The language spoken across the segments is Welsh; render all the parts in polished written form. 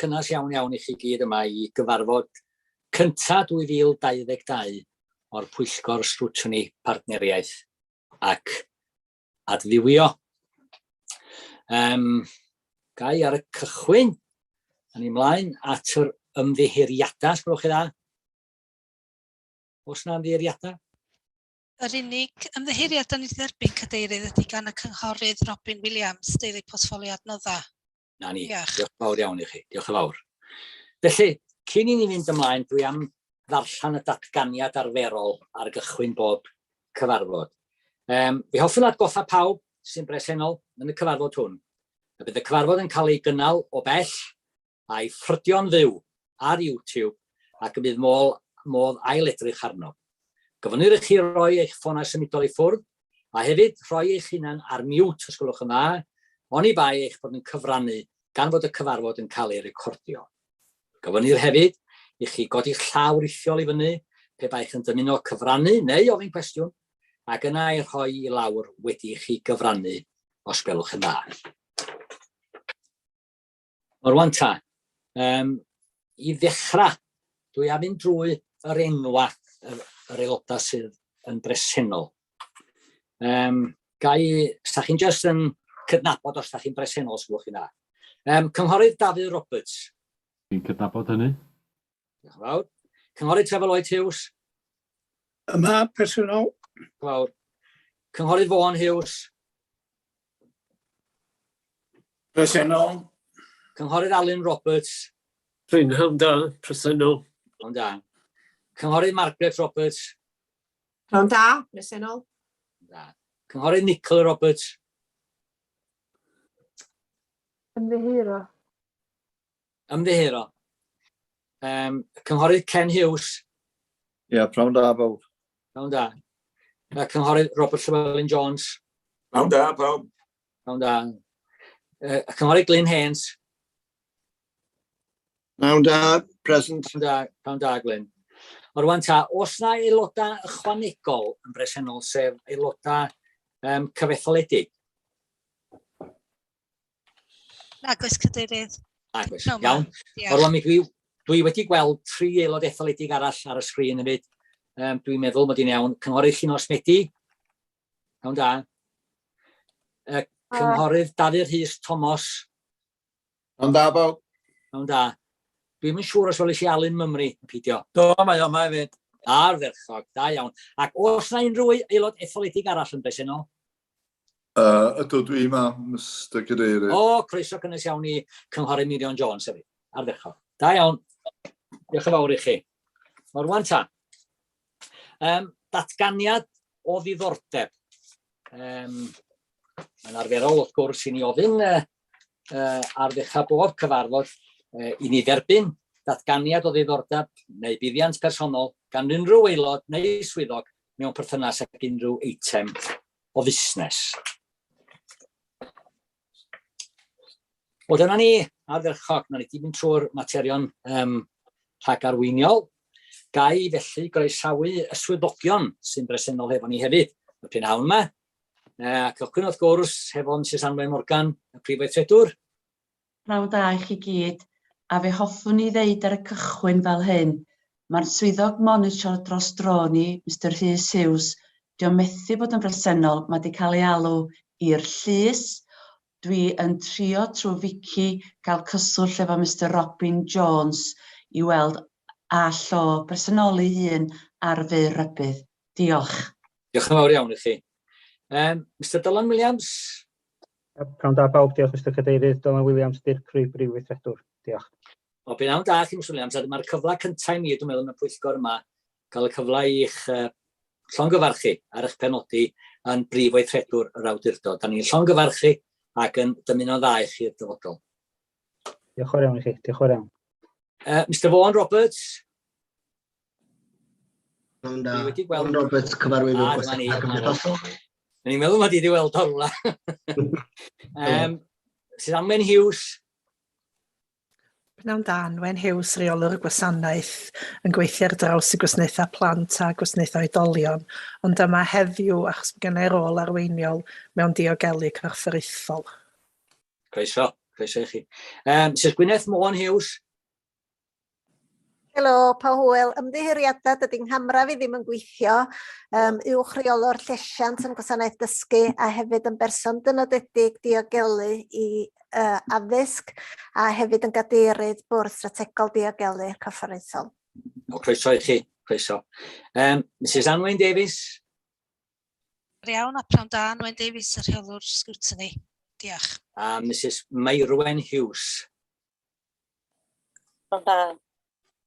cynnes iawn iawn i chi gyd yma i gyfarfod cynta 2022 o'r Pwyllgor Sgrwtini Partneriaeth ac Adfywio. Um, gai ar y cychwyn, yn i mlaen at yr ymddiheuriadau, os gwelwch chi dda. Oes na ymddiheuriadau? Yr unig ymddiheuriad da ni wedi dderbyn, Cadeirydd, ydy gan y Cynghorydd Robin Williams, deulu portffolio adnoddau. Na ni, diolch yn fawr iawn i chi, diolch yn fawr. Felly, cyn i ni fynd ymlaen, dwi am ddarllen y datganiad arferol ar gychwyn bob cyfarfod. Um, fi hoffwn atgoffa pawb sy'n bresennol yn y cyfarfod hwn y bydd y cyfarfod yn cael ei gynnal o bell a'i ffrydio'n fyw ar YouTube ac y bydd modd, modd ail-edrych arno. Gofynnir i chi roi eich ffonau symudol i ffwrdd a hefyd rhoi eich hunan ar mute os gwelwch yn dda, oni bai eich bod yn cyfrannu gan fod y cyfarfod yn cael ei recordio. Gofynnir hefyd i chi godi'ch llaw rithiol i fyny pe baech yn dymuno cyfrannu neu ofyn cwestiwn, ac yna ei rhoi i lawr wedi i chi gyfrannu os gwelwch yn dda. O rwan ta, um, i ddechrau, dwi am fynd drwy yr enwa yr, yr aelodau sydd yn bresennol. Um, gai, sa chi'n just yn cydnabod os da chi'n bresennol, os gwelwch chi'n dda. Um, Cynghorydd Dafydd Roberts. Fi'n cydnabod hynny. Diolch yn fawr. Cynghorydd Trevor Lloyd Hughes. Yma, personol. Diolch yn fawr. Cynghorydd Vaughan Hughes. Presennol. Cynghorydd Alun Roberts. Prynhawn da, presennol. Prynhawn da. Cynghorydd Margaret Roberts. Prynhawn da, presennol. Da. Cynghorydd Nicola Roberts. Ymddiheuro. Ymddiheuro. Um, Cynghorydd Ken Hughes. Ie, yeah, prawn da bawb. Prawn da. Uh, Cynghorydd Robert Llewellyn Jones. Prawn da pawb. Prawn da. Uh, Cynghorydd Glyn Haynes. Prawn da, present. Prawn da, prawn da Glyn. O rwan ta, os na aelodau ychwanegol yn bresennol, sef aelodau um, cyfetholedig? Nag oes cadeirydd. Nag oes, iawn. O rwan mi dwi, dwi wedi gweld tri aelod etholedig arall ar y sgrin hefyd. Um, dwi'n meddwl mod i'n iawn. Cynghorydd Llinos Medi. Iawn da. Uh, cynghorydd Dafydd Rhys Thomas. Iawn da, bawb. Iawn da. Dwi'm yn siŵr os welis i Alun Mymru yn peidio. Do, mae o yma hefyd. Ardderchog, da iawn. Ac oes na unrhyw aelod etholedig arall yn bresennol? Uh, ydw, dwi yma, Mr Cadeirydd. O, croeso cynnes iawn i Cynghorydd Mirion Jones hefyd. Ardderchog. Da iawn. Diolch yn fawr i chi. O rwan ta. Um, datganiad o ddiddordeb. Um, mae'n arferol, wrth gwrs, i ni ofyn uh, uh, ar ddechrau bob cyfarfod uh, i ni dderbyn datganiad o ddiddordeb neu buddiant personol gan unrhyw aelod neu swyddog mewn perthynas ag unrhyw eitem o fusnes. O, dyna ni, ardderchog, na ni di mynd trwy'r materion um, rhagarweiniol. Gai felly groesawu y swyddogion sy'n bresennol hefo ni hefyd y prynhawn yma. E, a cychwyn wrth gwrs hefo Mrs Anwen Morgan, y Prif Weithredwr. Pnawn da i chi gyd, a fe hoffwn i ddeud ar y cychwyn fel hyn, mae'r swyddog monitro dros dro ni, Mister Rhys Hughes, 'di o methu bod yn bresennol, mae 'di cael ei alw i'r llys, dwi yn trio trwy Vicky gael cyswllt efo Mister Robin Jones i weld all o bresenoli hun ar fyr rybudd. Diolch. Diolch yn fawr iawn i chi. Um, Mr Dylan Williams? Pnawn da bawb, diolch Mr Cadeirydd. Dylan Williams, Dirprwy Brif Weithredwr. Diolch. O, pnawn da chi, Mr Williams, a dyma'r cyfle cyntaf i mi, dwi'n meddwl, yn y pwyllgor yma, cael y cyfle i'ch uh, llongyfarchu ar eich penodi yn brif weithredwr yr awdurdod. Da ni'n llongyfarchu ac yn dymuno'n dda i chi'r dyfodol. Diolch yn fawr iawn i chi, diolch yn fawr iawn. Uh, Mr Vaughan Roberts. Pnawn da. Wedi gweld... Vaughan Roberts, cyfarwyddwr ah, gwasanaethau cymdeithasol. Ni'n meddwl mod i wedi weld o rwla. um, sydd Anwen Hughes. Pnawn da, Anwen Hughes, rheolwr y gwasanaeth, yn gweithio ar draws y gwasanaethau plant a gwasanaethau oedolion, ond yma heddiw achos mae gennau rôl arweiniol mewn diogelu corfforaethol. Croeso, croeso. Croeso i chi. Mrs Gwyneth Môn Hughes. Helo, pa hwyl. Ymddiheuriadau, dydy nghamra fi ddim yn gweithio. Uwch reolwr llesiant yn gwasanaeth dysgu a hefyd yn berson dynodedig diogelu i addysg a hefyd yn gadeirydd Bwrdd Strategol Diogelu Corfforaethol. O, croeso i chi, croeso. Mrs Anwen Davies. Iawn, a pnawn da, Anwen Davies, y rheolwr scrutiny. Diolch. A Mrs Meirwen Hughes. Pnawn da.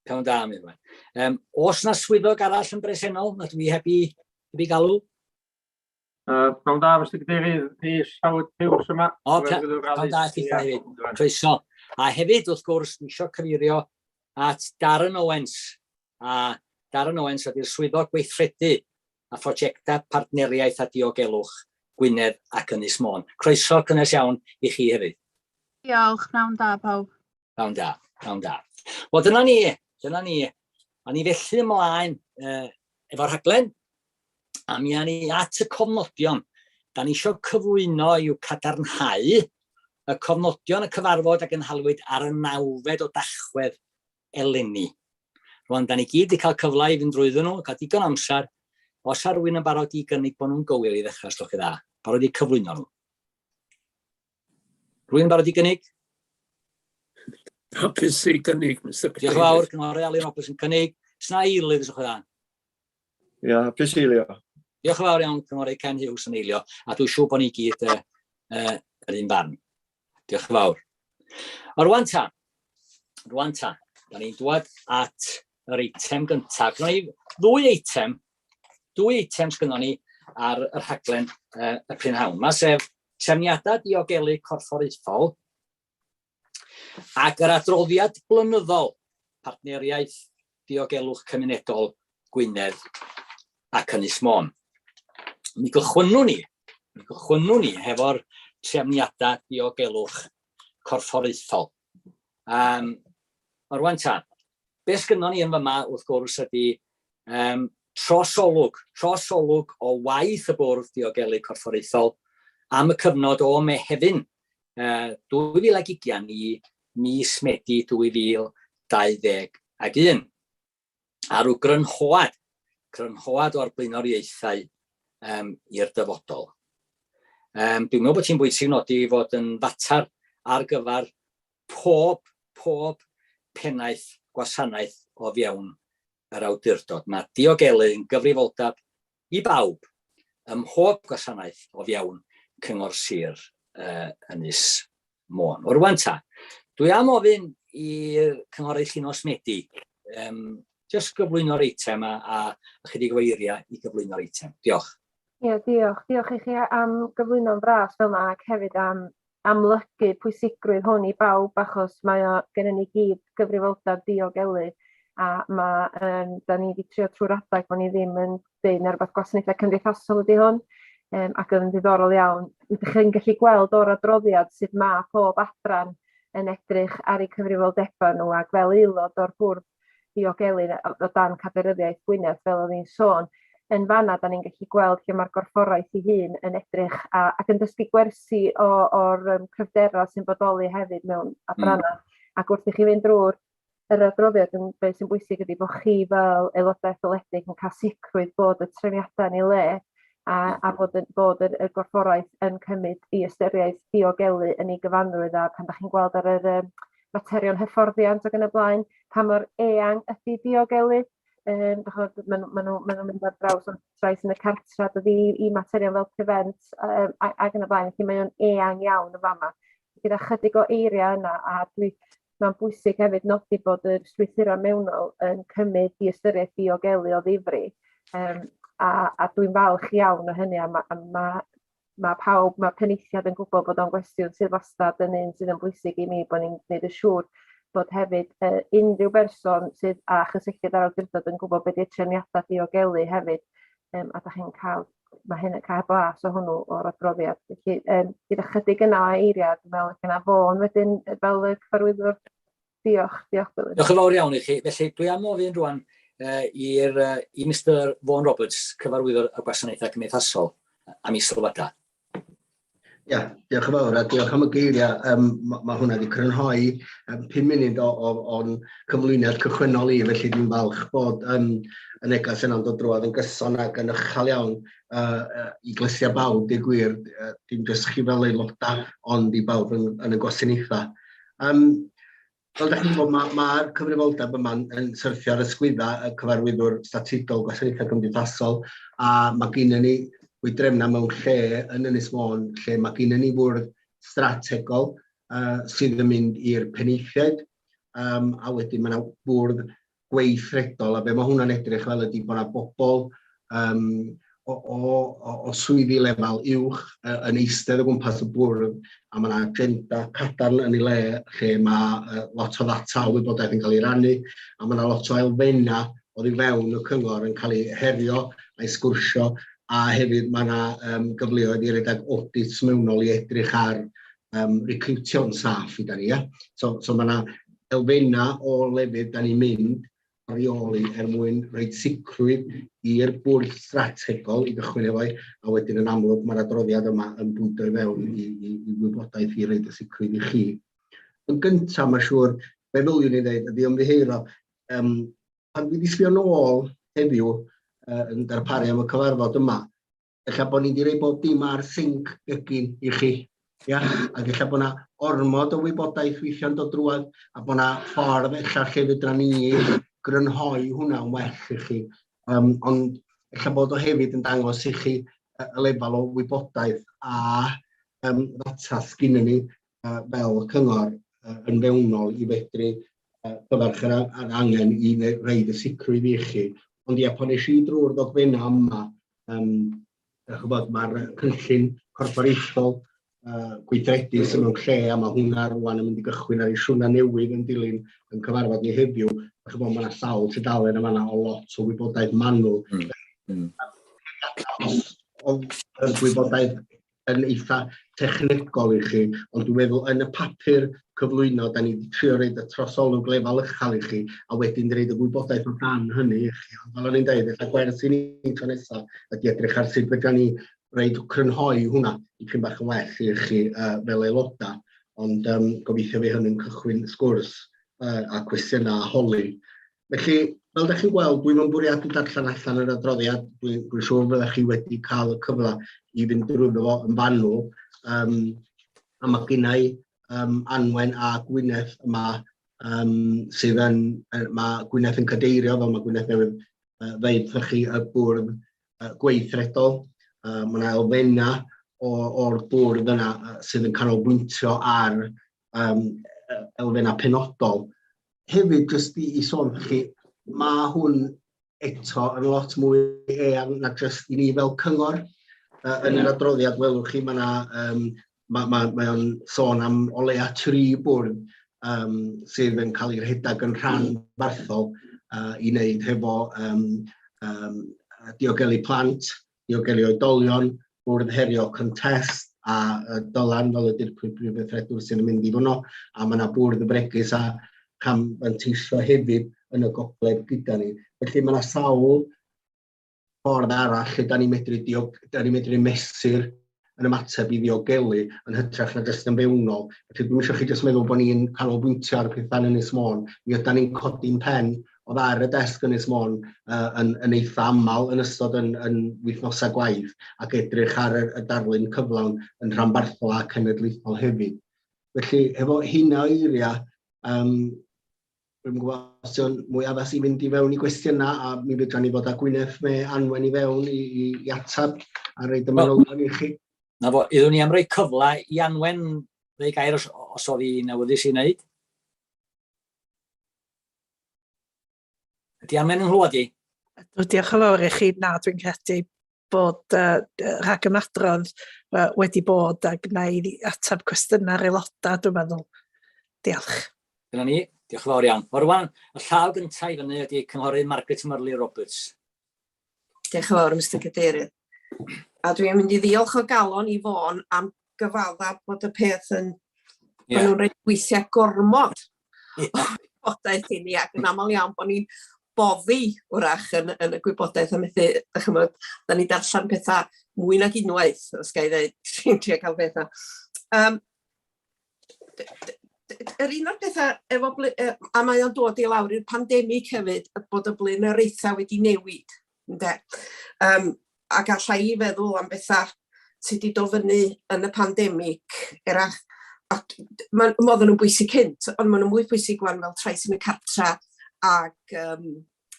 Pnawn da, Meirwen. Oes na swyddog arall yn bresennol na dwi heb i, heb i galw? Pnawn da, Mr Cadeirydd, Rhys Howard Hughes yma. O, pnawn da i chitha hefyd. Croeso. A hefyd, wrth gwrs, dwi eisiau cyfeirio at Darren Owens. A Darren Owens ydy'r swyddog gweithredu a phrosiectau partneriaeth a diogelwch Gwynedd ac Ynys Môn. Croeso cynnes iawn i chi hefyd. Diolch, pnawn da pawb. Pnawn da, pnawn da. Wel, dyna ni, dyna ni. A ni felly ymlaen efo'r rhaglen, a mi â ni at y cofnodion. Da ni eisiau cyflwyno i'w cadarnhau y cofnodion y cyfarfod a gynhaliwyd ar y nawfed o Dachwedd eleni. Rwan, da ni gyd wedi cael cyfle i fynd drwyddyn nhw, cael digon o amser. Os ar rywun yn barod i gynnig bod nhw'n gywir i ddechrau, os chi dda, barod i cyflwyno nhw. Rwy'n barod i gynnig? Hapus i gynnig, Mr Diolch yn fawr, Cynghorydd Alun Roberts yn cynnig. Sna eilydd, os chi dda? Ia, hapus i eilio. Diolch yn fawr iawn, Cynghorydd Ken Hughes yn eilio, a dwi'n siŵr bod ni gyd yr un farn. Diolch yn fawr. O rwan ta, rwan ta, da ni'n dwad at yr eitem gyntaf. Gynnon ni ddwy eitem, dwy eitem sgynnon ni ar y rhaglen y prynhawn yma, sef trefniadau diogelu corfforaethol ac yr adroddiad blynyddol Partneriaeth Diogelwch Cymunedol Gwynedd ac Ynys Môn. Mi gychwynnwn ni, mi gychwynnwn ni hefo'r trefniadau diogelwch corfforaethol. Rwan ta, be sgynnon ni yn fyma wrth gwrs ydy trosolwg, trosolwg o waith y Bwrdd Diogelu Corfforaethol am y cyfnod o Mehefin 2020 i mis Medi 2021. A rhyw grynhoad, grynhoad o'r blaenoriaethau i'r dyfodol. Dwi'n meddwl bod hi'n bwysig nodi ei fod yn fater ar gyfer pob, pob pennaeth gwasanaeth o fewn yr awdurdod. Mae diogelu yn gyfrifoldeb i bawb ym mhob gwasanaeth o fewn Cyngor Sir Ynys Môn. O rwan ta, dwi am ofyn i'r Cynghorydd Llinos Medi jyst gyflwyno'r eitem a ychydig o eiriau i gyflwyno'r eitem. Diolch. Ie, diolch. Diolch i chi am gyflwyno'n fras fel yna ac hefyd am amlygu pwysigrwydd hwn i bawb achos mae o gennyn ni gyd gyfrifoldeb diogelu a ma' da ni wedi trio trwy'r adeg bod ni ddim yn deud na rywbeth gwasanaethau cymdeithasol ydy hwn ac oedd yn ddiddorol iawn. Ydych chi'n gallu gweld o'r adroddiad sut ma' pob adran yn edrych ar eu cyfrifoldebau nhw ac fel aelod o'r bwrdd diogelu o dan cadeiryddiaeth Gwynedd, fel oedd hi'n sôn, yn fanna da ni'n gallu gweld lle mae'r gorfforaeth ei hun yn edrych a, ac yn dysgu gwersi o, o'r cryfderau sy'n bodoli hefyd mewn adrannau. Ac wrth i chi fynd drwy'r yr adroddiad, yn, beth sy'n bwysig ydy bod chi fel aelodau etholedig yn cael sicrwydd bod y trefniadau yn ei le a bod, bod y gorfforaeth yn cymryd i ystyriaeth diogelu yn ei gyfanrwydd, a pan da chi'n gweld ar yr materion hyfforddiant ac yn y blaen, pa mor eang ydy diogelu. Dych maen nhw, ma nhw mynd ar draws o trais yn y cartra, dydy i materion fel prevent ac yn y blaen, felly mae o'n eang iawn yn fama. Gyda chydig o eiriau yna, a dwi, mae'n bwysig hefyd nodi bod yr strwythurau mewnol yn cymryd i ystyriaeth diogelu o ddifri, a dwi'n falch iawn o hynny, a ma, a ma, ma pawb, mae penaethiaid yn gwybod bod o'n gwestiwn sydd wastad yn un sydd yn bwysig i mi, bod ni'n gwneud yn siŵr bod hefyd unrhyw berson sydd â chysylltiad â'r awdurdod yn gwybod beth yw'r trefniadau diogelu hefyd, a da chi'n cael, mae hyn yn cael blas o hwnnw o'r adroddiad. Felly, gyda chydig yna o eiriau, dwi'n meddwl yna Fôn wedyn fel y cyfarwyddwr. Diolch, diolch Gwilym. Diolch yn fawr iawn i chi. Felly, dwi am ofyn rwan i'r i Mr Vaughan Roberts, cyfarwyddwr y Gwasanaethau Cymdeithasol, am ei sylwadau. Ia, diolch yn fawr a diolch am y geiriau. Um, mae ma hwnna wedi crynhoi 5 munud o, o, o'n cyflwyniad cychwynnol i, felly dwi'n falch bod y neges yna'n dod drwodd yn gyson ac yn uchel iawn i glysiau bawb, deud gwir, dim jyst chi fel aelodau, ond i bawb yn, yn y gwasanaethau. Fel da chi'n gwybod, mae'r ma, ma cyfrifoldeb yma'n yn syrthio ar ysgwydda y cyfarwyddwr statudol gwasanaethau cymdeithasol, a mae gennym ni weithdrefnau mewn lle yn Ynys Môn, lle mae gennym ni fwrdd strategol sydd yn mynd i'r penaethiaid, a wedyn mae yna fwrdd gweithredol, a be mae hwnna'n edrych fel ydy bod yna bobl o, o, o swyddi lefel uwch yn eistedd o gwmpas y bwrdd, a mae yna agenda cadarn yn ei le lle mae lot o ddata o wybodaeth yn cael ei rannu, a mae yna lot o elfennau oddi fewn y cyngor yn cael ei herio a'i sgwrsio, a hefyd mae yna gyfleoedd i redeg audits mewnol i edrych ar recrwtio'n saff i da ni. Ia? So, so mae yna elfennau o lefydd da ni'n mynd ar ei ôl i er mwyn rhoi sicrwydd i'r bwrdd strategol i gychwyn efo a wedyn yn amlwg mae'r adroddiad yma yn bwydo i fewn i, i, i wybodaeth i roed y sicrwydd i chi. Yn gyntaf, mae'n siŵr, be ddylwn i ddeud ydy ymddiheuro. Pan dwi wedi sbio nôl heddiw yn darparu am y cyfarfod yma, ella bod ni wedi rhoi bob dim ar sinc gegin i chi, ia? Ac ella bod yna ormod o wybodaeth weithiau'n dod drwad, a bod yna ffordd ella lle fedra ni grynhoi hwnna'n well i chi. Ond ella bod o hefyd yn dangos i chi y lefel o wybodaeth a ddata sgynnon ni fel cyngor yn fewnol i fedru cyfarch yr, yr angen i reid y sicrwydd i chi. Ond ia, pan nes i drwy'r ddogfennau yma, chybod, mae'r cynllun corfforaethol gweithredu sydd mewn lle, a mae hwnna rwan yn mynd i gychwyn ar ei siwrna newydd yn dilyn yn cyfarfod ni heddiw. Chybod, mae yna sawl tudalen yma o lot o wybodaeth manwl. Os oedd yr gwybodaeth yn eitha technegol i chi, ond dwi'n meddwl yn y papur cyflwyno, da ni wedi trio roed y trosolwg lefel uchel i chi, a wedyn roed y gwybodaeth o dan hynny i chi. Ond fel o'n i'n dweud, ella gwers i ni tro nesaf ydy edrych ar sut fedra ni roed crynhoi hwnna dipyn bach yn well i chi fel aelodau, ond gobeithio fi hynny'n cychwyn sgwrs a cwestiynau a holi. Felly, fel da chi'n gweld, dwi'm yn bwriadu darllen allan yr adroddiad. Dwi'n dwi siŵr fyddech chi wedi cael y cyfle i fynd drwyddo fo yn fanwl. A mae gennau Anwen a Gwyneth yma sydd yn, mae Gwyneth yn cadeirio, fel mae Gwyneth newydd ddeud wrthych chi, y bwrdd gweithredol. Mae yna elfennau o'r bwrdd yna sydd yn canolbwyntio ar elfennau penodol. Hefyd, jyst i sôn wrthych chi, mae hwn eto yn lot mwy eang na jyst i ni fel cyngor. Yn yr adroddiad welwch chi, mae yna, mae, mae, mae o'n sôn am o leia 3 bwrdd sydd yn cael ei rhedeg yn rhanbarthol i wneud hefo diogelu plant, diogelu oedolion, bwrdd herio contest a Dylan fel y dirprwy brif weithredwr sy'n mynd i fwno, a mae yna bwrdd y bregus a cam fanteisio hefyd yn y gogledd gyda ni. Felly mae yna sawl ffordd arall lle da ni'n medru, da ni medru mesur yn ymateb i ddiogelu yn hytrach na jyst yn fewnol. Felly dwi'm eisiau chi jyst meddwl bod ni'n canolbwyntio ar y pethau yn Ynys Môn. Mi ydan ni'n codi'n pen oedd ar y desg Ynys Môn yn, yn eitha aml yn ystod yn, yn wythnosau gwaith ac edrych ar y, y darlun cyflawn yn rhanbarthol a cenedlaethol hefyd. Felly, efo hynna o eiriau, dwi'm yn gwybod os yw'n mwy addas i fynd i fewn i gwestiynau, a mi fedra ni fod â Gwyneth neu Anwen i fewn i, i, i ateb a roed y manylion i chi. Na fo, iddwn ni am roi cyfle i Anwen ddeu gair os, os oedd hi'n awyddus i wneud. Ydy Anwen yn nghlywed i? Ydw, diolch yn fawr i chi. Na, dwi'n credu bod rhag ymadrodd wedi bod ac na i ateb cwestiynau'r aelodau, dwi'n meddwl. Diolch. Dyna ni, diolch yn fawr iawn. Wel rwan, y llaw gyntaf i fyny ydy Cynghorydd Margaret Murley Roberts. Diolch yn fawr, Mr Cadeirydd. A dwi'n mynd i ddiolch o galon i Fôn am gyfadda bod y peth yn... Yeah. Bod nhw'n rhoi weithiau gormod o wybodaeth i ni ac yn aml iawn bod ni'n boddi wrach yn, yn y gwybodaeth a methu, dych ch'mod, da ni darllen pethau mwy nag unwaith, os ga i ddeud, ti'n trio cael pethau. Um, yr un o'r pethau efo, a mae o'n dod i lawr i'r pandemig hefyd, bod y blaenoriaethau wedi newid, ynde? Um, ac alla i feddwl am bethau sydd wedi dod fyny yn y pandemig erach, a ma' oedden nhw'n bwysig cynt, ond maen nhw'n mwy pwysig wan fel trais yn y cartra ac um,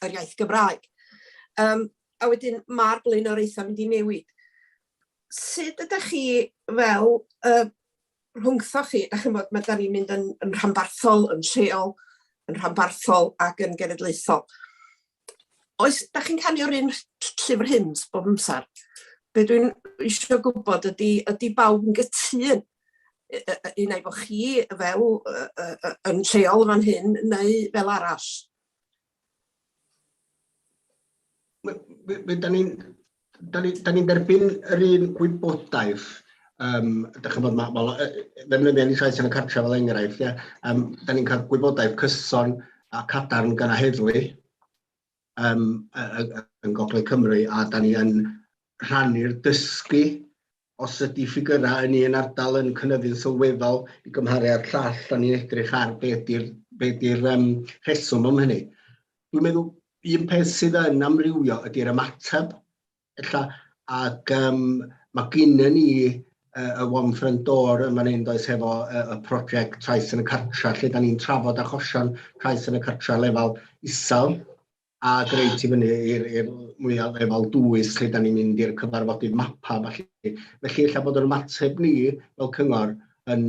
yr iaith Gymraeg. Um, a wedyn mae'r blaenoriaethau mynd i newid. Sut ydych chi fel uh, rhwngthoch chi, dach chi'n gwybod, mae da ni'n mynd yn, yn rhanbarthol, yn lleol, yn rhanbarthol ac yn genedlaethol. Oes, da chi'n canu'r un llyfr hymns bob amser? Be dwi'n eisiau gwybod ydy, ydy bawb yn gytûn? Un ai bod chi fel yn lleol fan hyn neu fel arall? Da ni'n da ni, da ni derbyn yr un gwybodaeth, um, dych chi'n bod, ma, ddefnyddio ni trais yn y cartref fel enghraifft, ia, um, da ni'n cael gwybodaeth cyson a cadarn gan y heddlu um, yn Gogledd Cymru, a da ni yn rhannu'r dysgu os ydy ffigyrau yn un ardal yn cynyddu'n sylweddol i gymharu â'r llall, da ni'n edrych ar be ydy'r be ydy'r um, rheswm am hynny. Dwi'n meddwl un peth sydd yn amrywio ydy'r ymateb, ella, ac um, mae gynnu ni y One Front Door yn fan hyn does hefo y, y prosiect Trais yn y Cartra lle da ni'n trafod achosion trais yn y cartra lefel isel ac reit i fyny i'r mwyaf lefel dwys lle da ni'n mynd i'r cyfarfodydd mapa falle. Felly ella bod yr ymateb ni fel cyngor yn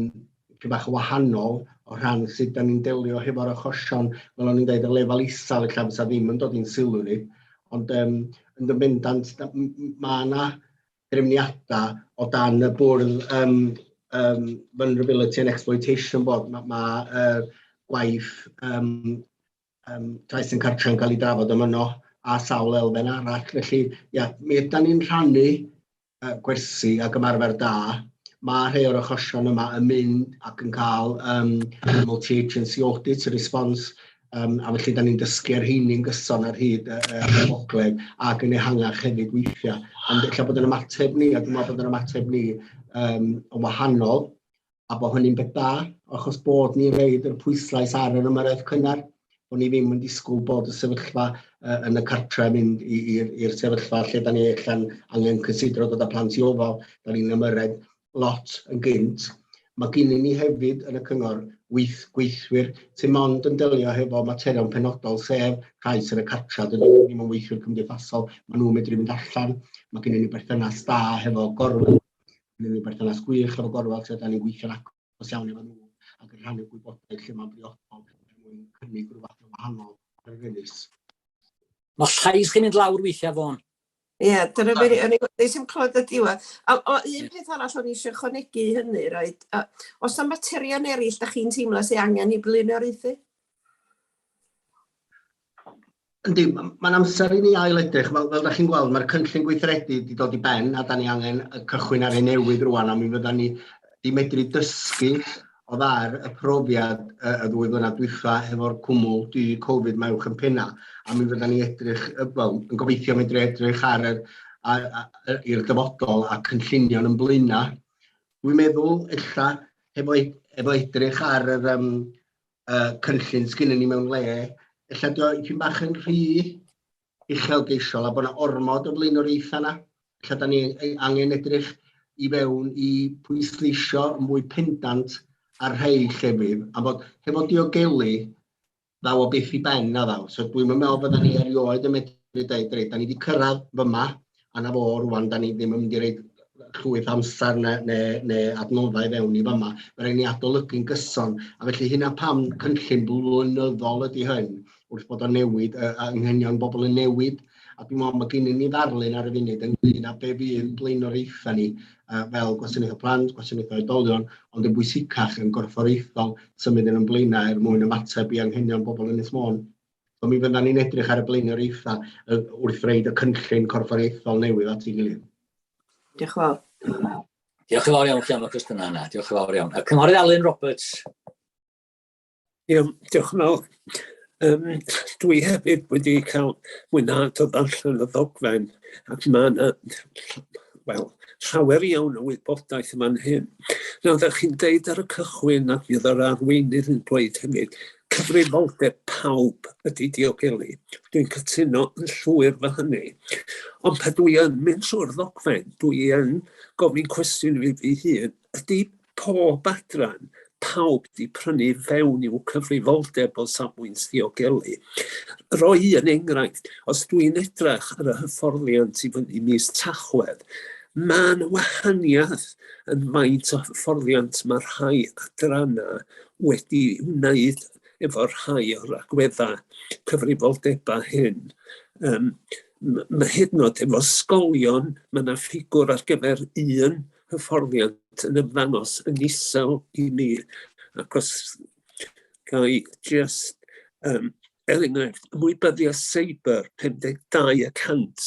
tipyn bach yn wahanol o rhan sut da ni'n delio hefo'r achosion, fel o'n i'n dweud, y lefel isel ella fysa ddim yn dod i'n sylw ni. Ond um, yn dy bendant, mae yna drefniadau o dan y bwrdd um, um, Vulnerability and Exploitation Board. Mae ma, uh, gwaith um, um, trais yn cartre yn cael ei drafod am yno a sawl elfen arall. Felly, ia, mi ydan ni'n rhannu uh, gwersi ac ymarfer da. Mae rhai o'r achosion yma yn mynd ac yn cael um, multi-agency audit response, um, a felly da ni'n dysgu ar heini'n gyson ar hyd y, y, y gogledd ac yn ehangach hefyd weithiau. Ond ella bod yn ymateb ni, a dwi'n meddwl bod yn ymateb ni um, yn wahanol, a bod hynny'n beth da, achos bod ni'n rhoid yr pwyslais ar yr ymyrraeth cynnar, bod ni ddim yn disgwyl bod y sefyllfa uh, yn y cartre mynd i'r sefyllfa lle da ni allan angen cysidro dod â plant i ofal, da ni'n ymyrraeth lot yn gynt. Mae gennym ni hefyd yn y cyngor weith, gweithwyr sy'n mond yn delio hefo materion penodol, sef rhai sy'n y cartra, dydyn nhw ddim yn weithwyr cymdeithasol, maen nhw'n medru mynd allan, mae gennym ni berthynas da hefo gorwel, Gynnon ni berthynas gwych efo Gorwel lle da ni'n gweithio'n agos iawn efo nhw ac yn rhannu gwybodaeth lle mae'n briodol er mwyn cynnig rhywbeth yn wahanol ar yr ynys. Mae llais chi'n mynd lawr weithiau, Fôn. Ie, yeah, dyna beth, o'n i nes i'm clywed y diwedd. A, o, un peth arall o'n i eisiau ychwanegu i hynny, reit, os yna materion eraill da chi'n teimlo sy'n angen i blaenoriaethu? Yndi, mae'n amser i ni ail edrych. Fel, fel da chi'n gweld, mae'r cynllun gweithredu wedi dod i ben a da ni angen cychwyn ar ei newydd rwan a mi fydda ni di medru dysgu o dda'r y profiad y, y ddwy flynedd dwytha hefo'r cwmwl du Covid mae uwch yn penna a mi fydda ni edrych, wel, yn gobeithio medru edrych ar yr, i'r dyfodol a cynllunio'n yn blaenau. Dwi'n meddwl ella hefo, efo edrych ar yr um, uh, cynllun sgynnon ni mewn le, ella dio ipyn bach yn rhy uchelgeisiol a bod yna ormod o flaenoriaethau yna. Ella da ni angen edrych i fewn i pwysleisio yn mwy pendant ar rhai llefydd, a bod hefo diogelu ddaw o byth i ben na ddaw. So dwi'n meddwl fydda ni erioed yn medru dweud, reit, da ni wedi cyrraedd fyma, a 'na fo rŵan, da ni ddim yn mynd i roid llwyth amser neu, neu, neu adnoddau fewn i fama. Mae rhaid ni adolygu'n gyson, a felly hynna pam cynllun blynyddol ydy hyn, wrth bod o'n newid, uh, anghenion bobl yn newid, a dwi'n meddwl mae gennym ni ddarlun ar y funud ynglyn â be fydd blaenoriaethau ni uh, fel gwasanaethau plant, gwasanaethau oedolion, ond yn bwysicach yn gorfforaethol symud yn ymlaenau er mwyn ymateb i anghenion bobl Ynys Môn. So mi fyddan ni'n edrych ar y blaenoriaethau wrth roid y cynllun corfforaethol newydd at ei gilydd. Diolch yn fawr. Diolch yn fawr iawn chi am y cwestiynau yna. Diolch yn fawr iawn. Y Cynghorydd Alun Roberts. Diolch, diolch yn fawr. Dwi hefyd wedi cael mwynhad o ddarllen y ddogfen ac mae yna, wel, llawer iawn o wybodaeth yn fan hyn. Nawr, ddech chi'n deud ar y cychwyn ac fydd yr arweinydd yn dweud hefyd, cyfrifoldeb pawb ydy diogelu. Dwi'n cytuno yn llwyr fy hynny. Ond pan dwi yn mynd trwy'r ddogfen, dwi yn gofyn cwestiwn i fi fy hun, ydy pob adran, pawb 'di prynu fewn i'w cyfrifoldeb o safbwynt diogelu. Roi un enghraifft, os dwi'n edrych ar y hyfforddiant i fyny mis Tachwedd, mae 'na wahaniaeth yn faint o hyfforddiant mae rhai adrannau wedi wneud efo rhai o'r agweddau cyfrifoldebau hyn. Um, mae hyd yn oed efo ysgolion, mae yna ffigwr ar gyfer un hyfforddiant yn ymddangos yn isel i mi, ac os ga i jyst, er enghraifft, ymwybyddiaeth seiber 52 y cant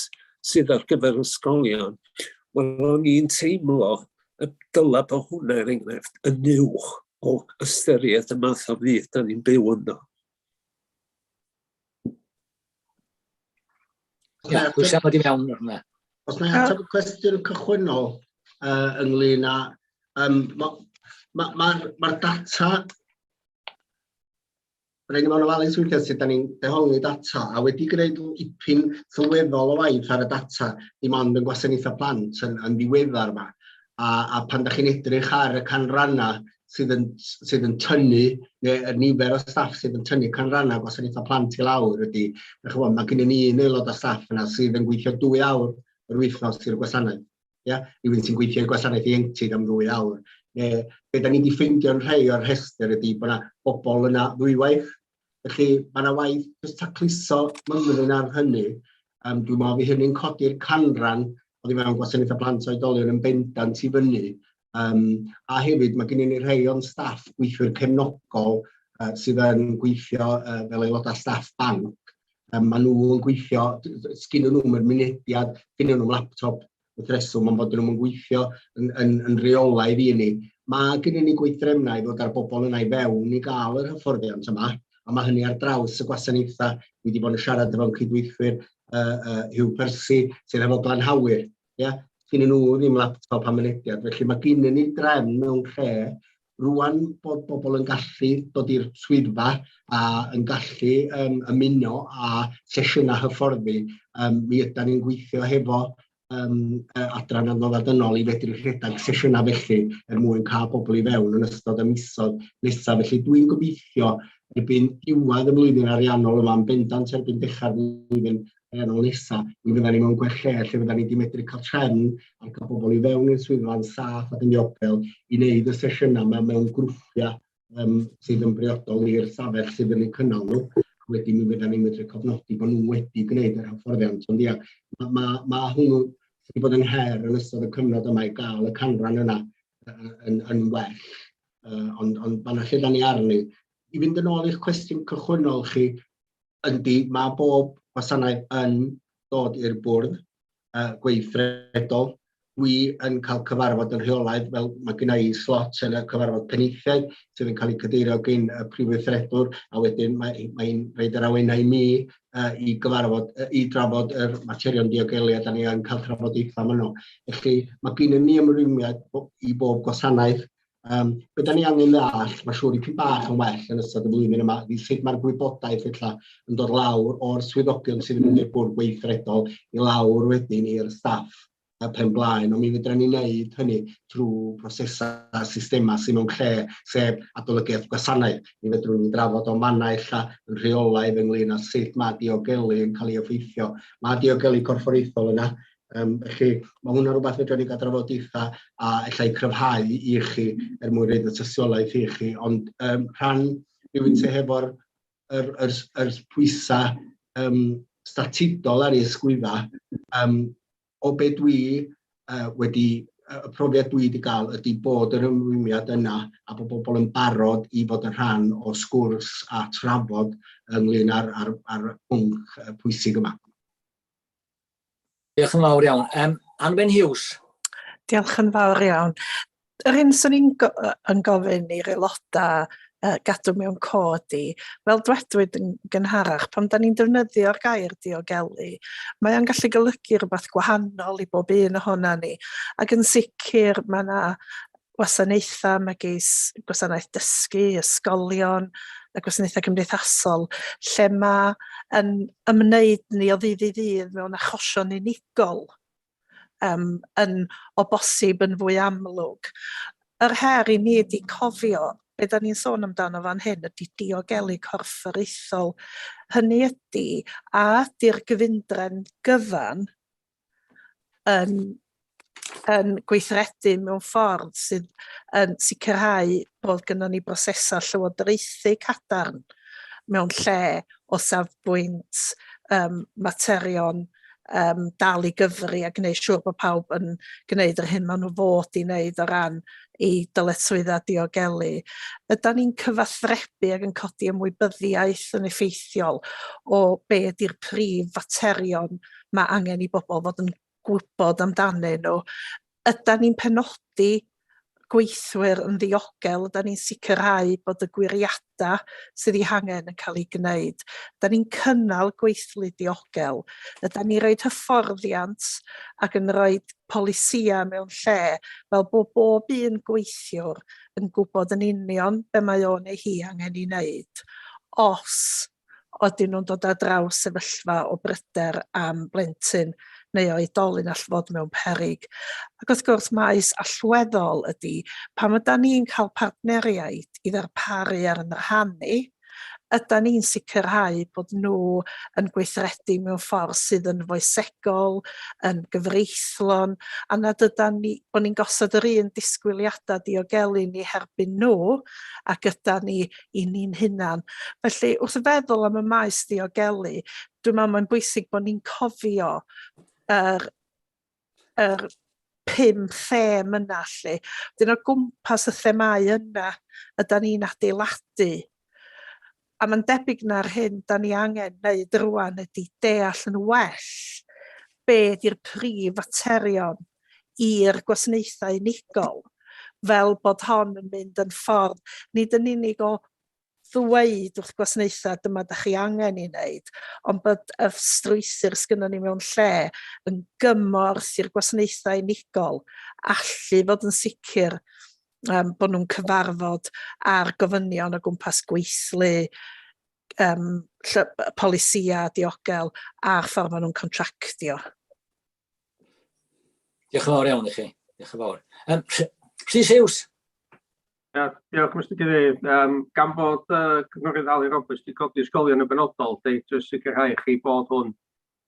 sydd ar gyfer ysgolion, wel o'n i'n teimlo y dyla bod hwnna, er enghraifft, yn uwch o ystyried y math o fyd da ni'n byw ynddo. Ia, pwy sy'n dod i mewn ar hwnna? Os na i ateb y cwestiwn cychwynnol ynglyn â... Mae'r ma, ma, ma data... Rhaid ni fod yn ofalus weithiau sut da ni'n dehongli data, a wedi gwneud ipyn sylweddol o waith ar y data, dim ond yn gwasanaethau plant yn, yn ddiweddar yma. A pan da chi'n edrych ar y canrannau sydd yn, sydd yn tynnu, neu y nifer o staff sydd yn tynnu canrannau gwasanaethau plant i lawr ydy, dych chi'n gwybod, mae gennym ni un aelod o staff yna sydd yn gweithio 2 awr yr wythnos i'r gwasanaeth. Ia? Rhywun sy'n gweithio i'r gwasanaeth ieuenctid am 2 awr. Neu, be da ni wedi ffeindio'n rhai o'r rhestr ydy bod yna bobl yna ddwywaith. Felly mae yna waith jyst tacluso mymryn ar hynny. Dwi'n meddwl fydd hynny'n codi'r canran oddi fewn gwasanaethau plant oedolion yn bendant i fyny. A hefyd mae gennym ni rhai o'n staff gweithwyr cefnogol sydd yn gweithio fel aelodau staff banc. Maen nhw yn gweithio, sgyn nhw'm yr mynediad, sgyn nhw'm laptop wrth reswm, ond bod nhw'n gweithio yn, yn, yn reolaidd i ni. Mae gennym ni gweithdrefnau i ddod â'r bobl yna i fewn i gael yr hyfforddiant yma, a mae hynny ar draws y gwasanaethau. Dwi wedi bod yn siarad efo'n cydweithwyr Hugh Percy, sydd efo glanhawyr. Ia? Gynnu nhw ddim laptop a mynediad, felly mae gynnu ni drefn mewn lle rwan bod bobl yn gallu dod i'r swyddfa a yn gallu ymuno â sesiynau hyfforddi, mi ydan ni'n gweithio hefo adran adnoddau dynol i fedru rhedeg sesiynau felly er mwyn cael bobl i fewn yn ystod y misoedd nesaf. Felly dwi'n gobeithio erbyn diwedd y flwyddyn ariannol yma, yn bendant erbyn dechrau'r flwyddyn ariannol nesaf, mi fyddan ni mewn gwell lle lle fyddan ni wedi medru cael trefn ar gael bobl i fewn i'r swyddfa'n saff ac yn ddiogel i wneud y sesiynau yma mewn grwpiau sydd yn briodol i'r stafell sydd yn eu cynnal nhw. Wedyn mi fyddan ni'n medru cofnodi bod nhw wedi gwneud yr hyfforddiant. Ond ia, mae ma, ma hwnnw wedi bod yn her yn ystod y cyfnod yma i gael y canran yna yn, yn well. Ond ond mae yna lle da ni arni. I fynd yn ôl i'ch cwestiwn cychwynnol chi, yndi, mae bob gwasanaeth yn dod i'r bwrdd gweithredol. Dwi yn cael cyfarfod yn rheolaidd, fel mae genna i slot yn y cyfarfod penaethiaid sydd yn cael ei cadeirio gyn y prif weithredwr, a wedyn mae'n mae rhaid yr awenau i mi i gyfarfod, i drafod yr materion diogelu, a da ni yn cael trafodaethau am yno. Felly mae gennym ni ymrwymiad i bob gwasanaeth. Be da ni angen ddall, mae'n siŵr ipyn bach yn well yn ystod y flwyddyn yma, ydy sut mae'r gwybodaeth ella yn dod lawr o'r swyddogion sydd yn mynd i'r bwrdd gweithredol i lawr wedyn i'r staff y pen blaen, ond mi fedra ni wneud hynny trwy brosesau a systemau sydd mewn lle, sef adolygiad gwasanaeth. Mi fedrwn ni drafod o mannau ella yn rheolaidd ynglyn â sut mae diogelu yn cael ei effeithio. Mae diogelu corfforaethol yna, felly mae hwnna'n rhywbeth fedrwn ni gael drafodaethau a ella i cryfhau i chi er mwyn rhaid y tystiolaeth i chi, ond rhan rhywun sydd hefo'r yr, yr, yr pwysau statudol ar ei ysgwydda, o be dwi wedi, y profiad dwi wedi gael ydy bod yr ymrwymiad yna a bod bobl yn barod i fod yn rhan o sgwrs a trafod ynglyn â'r ar, ar pwnc pwysig yma. Diolch yn fawr iawn. Anwen Hughes. Diolch yn fawr iawn. Yr hyn swn i'n go yn gofyn i'r aelodau gadw mewn cod i, fel dwedwyd yn gynharach, pan da ni'n defnyddio'r gair diogelu, mae o'n gallu golygu rhywbeth gwahanol i bob un ohona ni. Ac yn sicr mae yna wasanaethau megis gwasanaeth dysgu, ysgolion, y gwasanaethau cymdeithasol, lle mae yn ymwneud ni o ddydd i ddydd mewn achosion unigol um, yn o bosib yn fwy amlwg. Yr her i ni ydy cofio be da ni'n sôn amdano fan hyn ydy diogelu corfforaethol. Hynny ydy, a ydy'r gyfundrefn gyfan yn, yn gweithredu mewn ffordd sydd yn sicrhau bod gynnon ni brosesau llywodraethu cadarn mewn lle o safbwynt um, materion um, dal i gyfri a gwneud siŵr bod pawb yn gwneud yr hyn maen nhw fod i wneud o ran eu dyletswyddau diogelu. Ydan ni'n cyfathrebu ac yn codi ymwybyddiaeth yn effeithiol o be ydy'r prif faterion mae angen i bobl fod yn gwybod amdanyn nhw. Ydan ni'n penodi gweithwyr yn ddiogel, ydan ni'n sicrhau bod y gwiriadau sydd eu hangen yn cael eu gwneud. Ydan ni'n cynnal gweithlu diogel. Ydan ni'n rhoi hyfforddiant ac yn rhoi polisïau mewn lle fel bod bob un gweithiwr yn gwybod yn union be mae o neu hi angen ei wneud os ydyn nhw'n dod ar draws sefyllfa o bryder am blentyn neu oedolyn all fod mewn peryg. Ac wrth gwrs maes allweddol ydy pam ydan ni'n cael partneriaid i ddarparu ar yn rhan ni, ydan ni'n sicrhau bod nhw yn gweithredu mewn ffordd sydd yn foesegol, yn gyfreithlon, a nad ydan ni, bod ni'n gosod yr un disgwyliadau diogelu ni herbyn nhw ac ydan ni i ni'n hunan. Felly, wrth feddwl am y maes diogelu, dwi'n meddwl mae'n bwysig bod ni'n cofio yr, yr pum them yna 'lly. Wedyn o gwmpas y themâu yna ydan ni'n adeiladu. A mae'n debyg na'r hyn da ni angen wneud rwan ydy deall yn well be ydy'r prif faterion i'r gwasanaethau unigol, fel bod hon yn mynd yn ffordd nid yn unig o ddweud wrth gwasanaethau dyma da chi angen i wneud, ond bod y strwythur sgynnon ni mewn lle yn gymorth i'r gwasanaethau unigol allu fod yn sicr um, bod nhw'n cyfarfod â'r gofynion o gwmpas gweithlu, um, polisïau diogel a'r ffordd maen nhw'n contractio. Diolch yn fawr iawn i chi. Diolch yn fawr. Um, Rhys Hughes. Ia, diolch Mr Cadeirydd. Um, gan fod Cynghorydd Ali Roberts wedi codi ysgolion yn benodol, deud jyst sicrhau chi bod hwn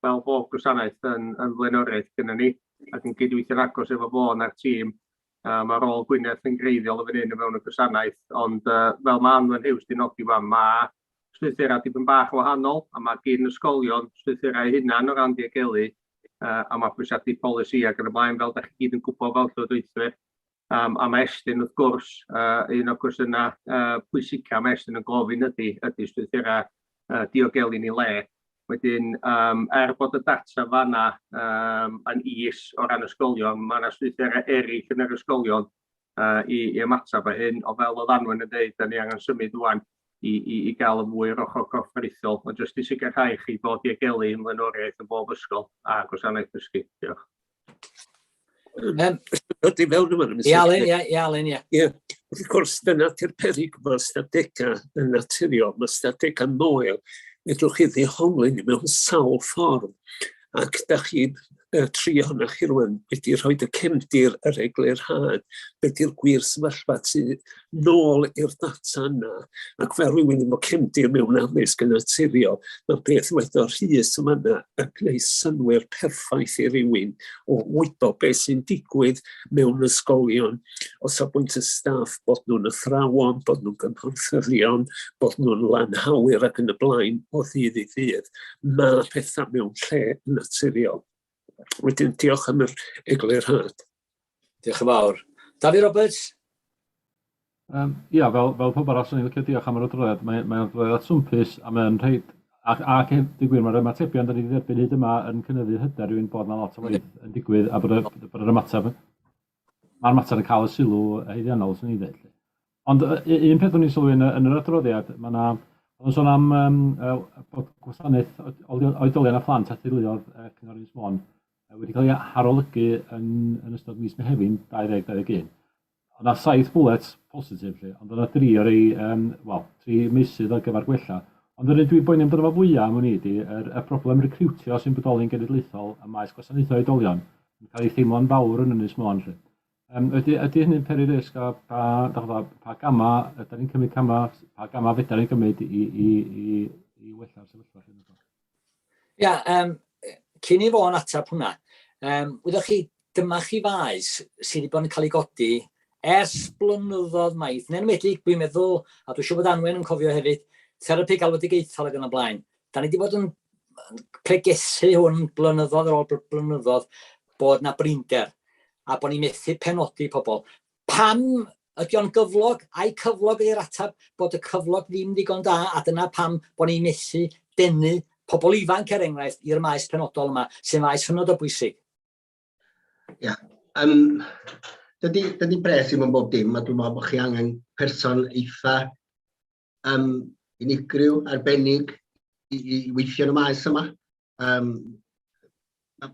fel bob gwasanaeth yn, yn flaenoriaeth gyda ni ac yn cydweithio'n agos efo fo na'r tîm. Mae rôl Gwyneth yn greiddiol yn fan hyn o fewn y gwasanaeth, ond fel mae Anwen Hughes wedi nodi fan, mae strwythurau dipyn bach yn wahanol, a mae gyn ysgolion strwythurau eu hunain o ran diogelu a mabwysiadu polisi ac yn y blaen, fel da chi gyd yn gwybod fel llywodraethwyr. Um, a mae Estyn, wrth gwrs, un o'r cwestiynau pwysica mae Estyn yn gofyn ydy, ydy strwythurau diogelu ni le. Wedyn, um, er bod y data fanna um, yn is o ran ysgolion, mae yna strwythurau eraill yn yr ysgolion i, i ymateb a hyn, ond fel oedd Anwen yn dweud, da ni angen symud rwan i, i, i gael y mwy o'r ochr corfforaethol, ond jyst i sicrhau chi bod diogelu yn flaenoriaeth yn bob ysgol a gwasanaeth dysgu. Diolch. Ydy fewn yma. I Alun, ie, i Alun, ie. Ie, wrth gwrs, dyna di'r peryg mae ystadegau yn naturiol, mae ystadegau moel, fedrwch chi ddehongli ni mewn sawl ffordd. Ac da chi, y tri ohonoch chi rwan, wedi rhoi y cefndir yr eglurhad, be di'r gwir sefyllfa tu nôl i'r data yna. Ac fel rhywun efo cefndir mewn addysg yn naturiol, mae beth wedodd Rhys yma yna yn gwneud synnwyr perffaith i rywun o wybod beth sy'n digwydd mewn ysgolion o safbwynt y staff, bod nhw'n athrawon, bod nhw'n gymhorthyddion, bod nhw'n lanhawyr ac yn y blaen o ddydd i ddydd. Mae pethau mewn lle yn naturiol. Wedyn, diolch am yr eglurhad. Diolch yn fawr. Dafydd Roberts? Um, ia, fel, fel pob arall, swn i'n licio diolch am yr adroddiad. Mae'n mae adroddiad swmpus a mae'n rhaid... Ac, ac dweud gwir, mae'r ymatebion da ni wedi derbyn hyd yma yn cynyddu hyder rhywun bod yna lot o waith yn digwydd a bod, y, bod yr ymateb... Mae'r mater yn cael y sylw haeddiannol, swn i'n dweud. Ond un peth o'n i'n sylwi yn, yn yr adroddiad, mae yna, oedd yn sôn am um, bod gwasanaeth oedolion a phlant a theuluodd Cyngor Ynys Môn wedi cael ei harolygu yn, yn ystod mis Mehefin 2021. Oedd 'na saith bwlet positif 'lly, ond oedd 'na dri o rei, yym, wel, tri meysydd ar gyfer gwella. Ond yr un dwi'n boeni amdano fo fwya' am wn i ydi yr y broblem recriwtio sy'n bodoli'n genedlaethol ym maes gwasanaethau oedolion yn cael ei theimlo'n fawr yn Ynys Môn 'lly. Yym, ydy, ydy hynny'n peri risg a pa, dach ch'bo', pa gama' ydan ni'n cymryd cama', pa gama' fedran ni gymryd i, i, i, i wella'r sefyllfa 'lly? Ia, yym, cyn i Fôn ateb hwnna, yym, wyddoch chi, dyma chi faes sydd wedi bod yn cael ei godi ers blynyddoedd maith, yn enwedig, dwi'n meddwl, a dwi'n siŵr bod Anwen yn cofio hefyd, therapi galwedigaethol ac yn y blaen. Da ni wedi bod yn pregethu hwn blynyddoedd ar ôl blynyddoedd bod na brinder a bod ni'n methu penodi pobl. Pam ydy o'n gyflog? Ai cyflog ydy'r ateb? Bod y cyflog ddim ddigon da a dyna pam bod ni'n methu denu pobl ifanc er enghraifft i'r maes penodol yma, sy'n faes hynod o bwysig. Ia. Um, dydy, dydy pres ddim yn bob dim, a dwi'n meddwl bod chi angen person eitha um, unigryw, arbennig i, i weithio yn y maes yma. Um,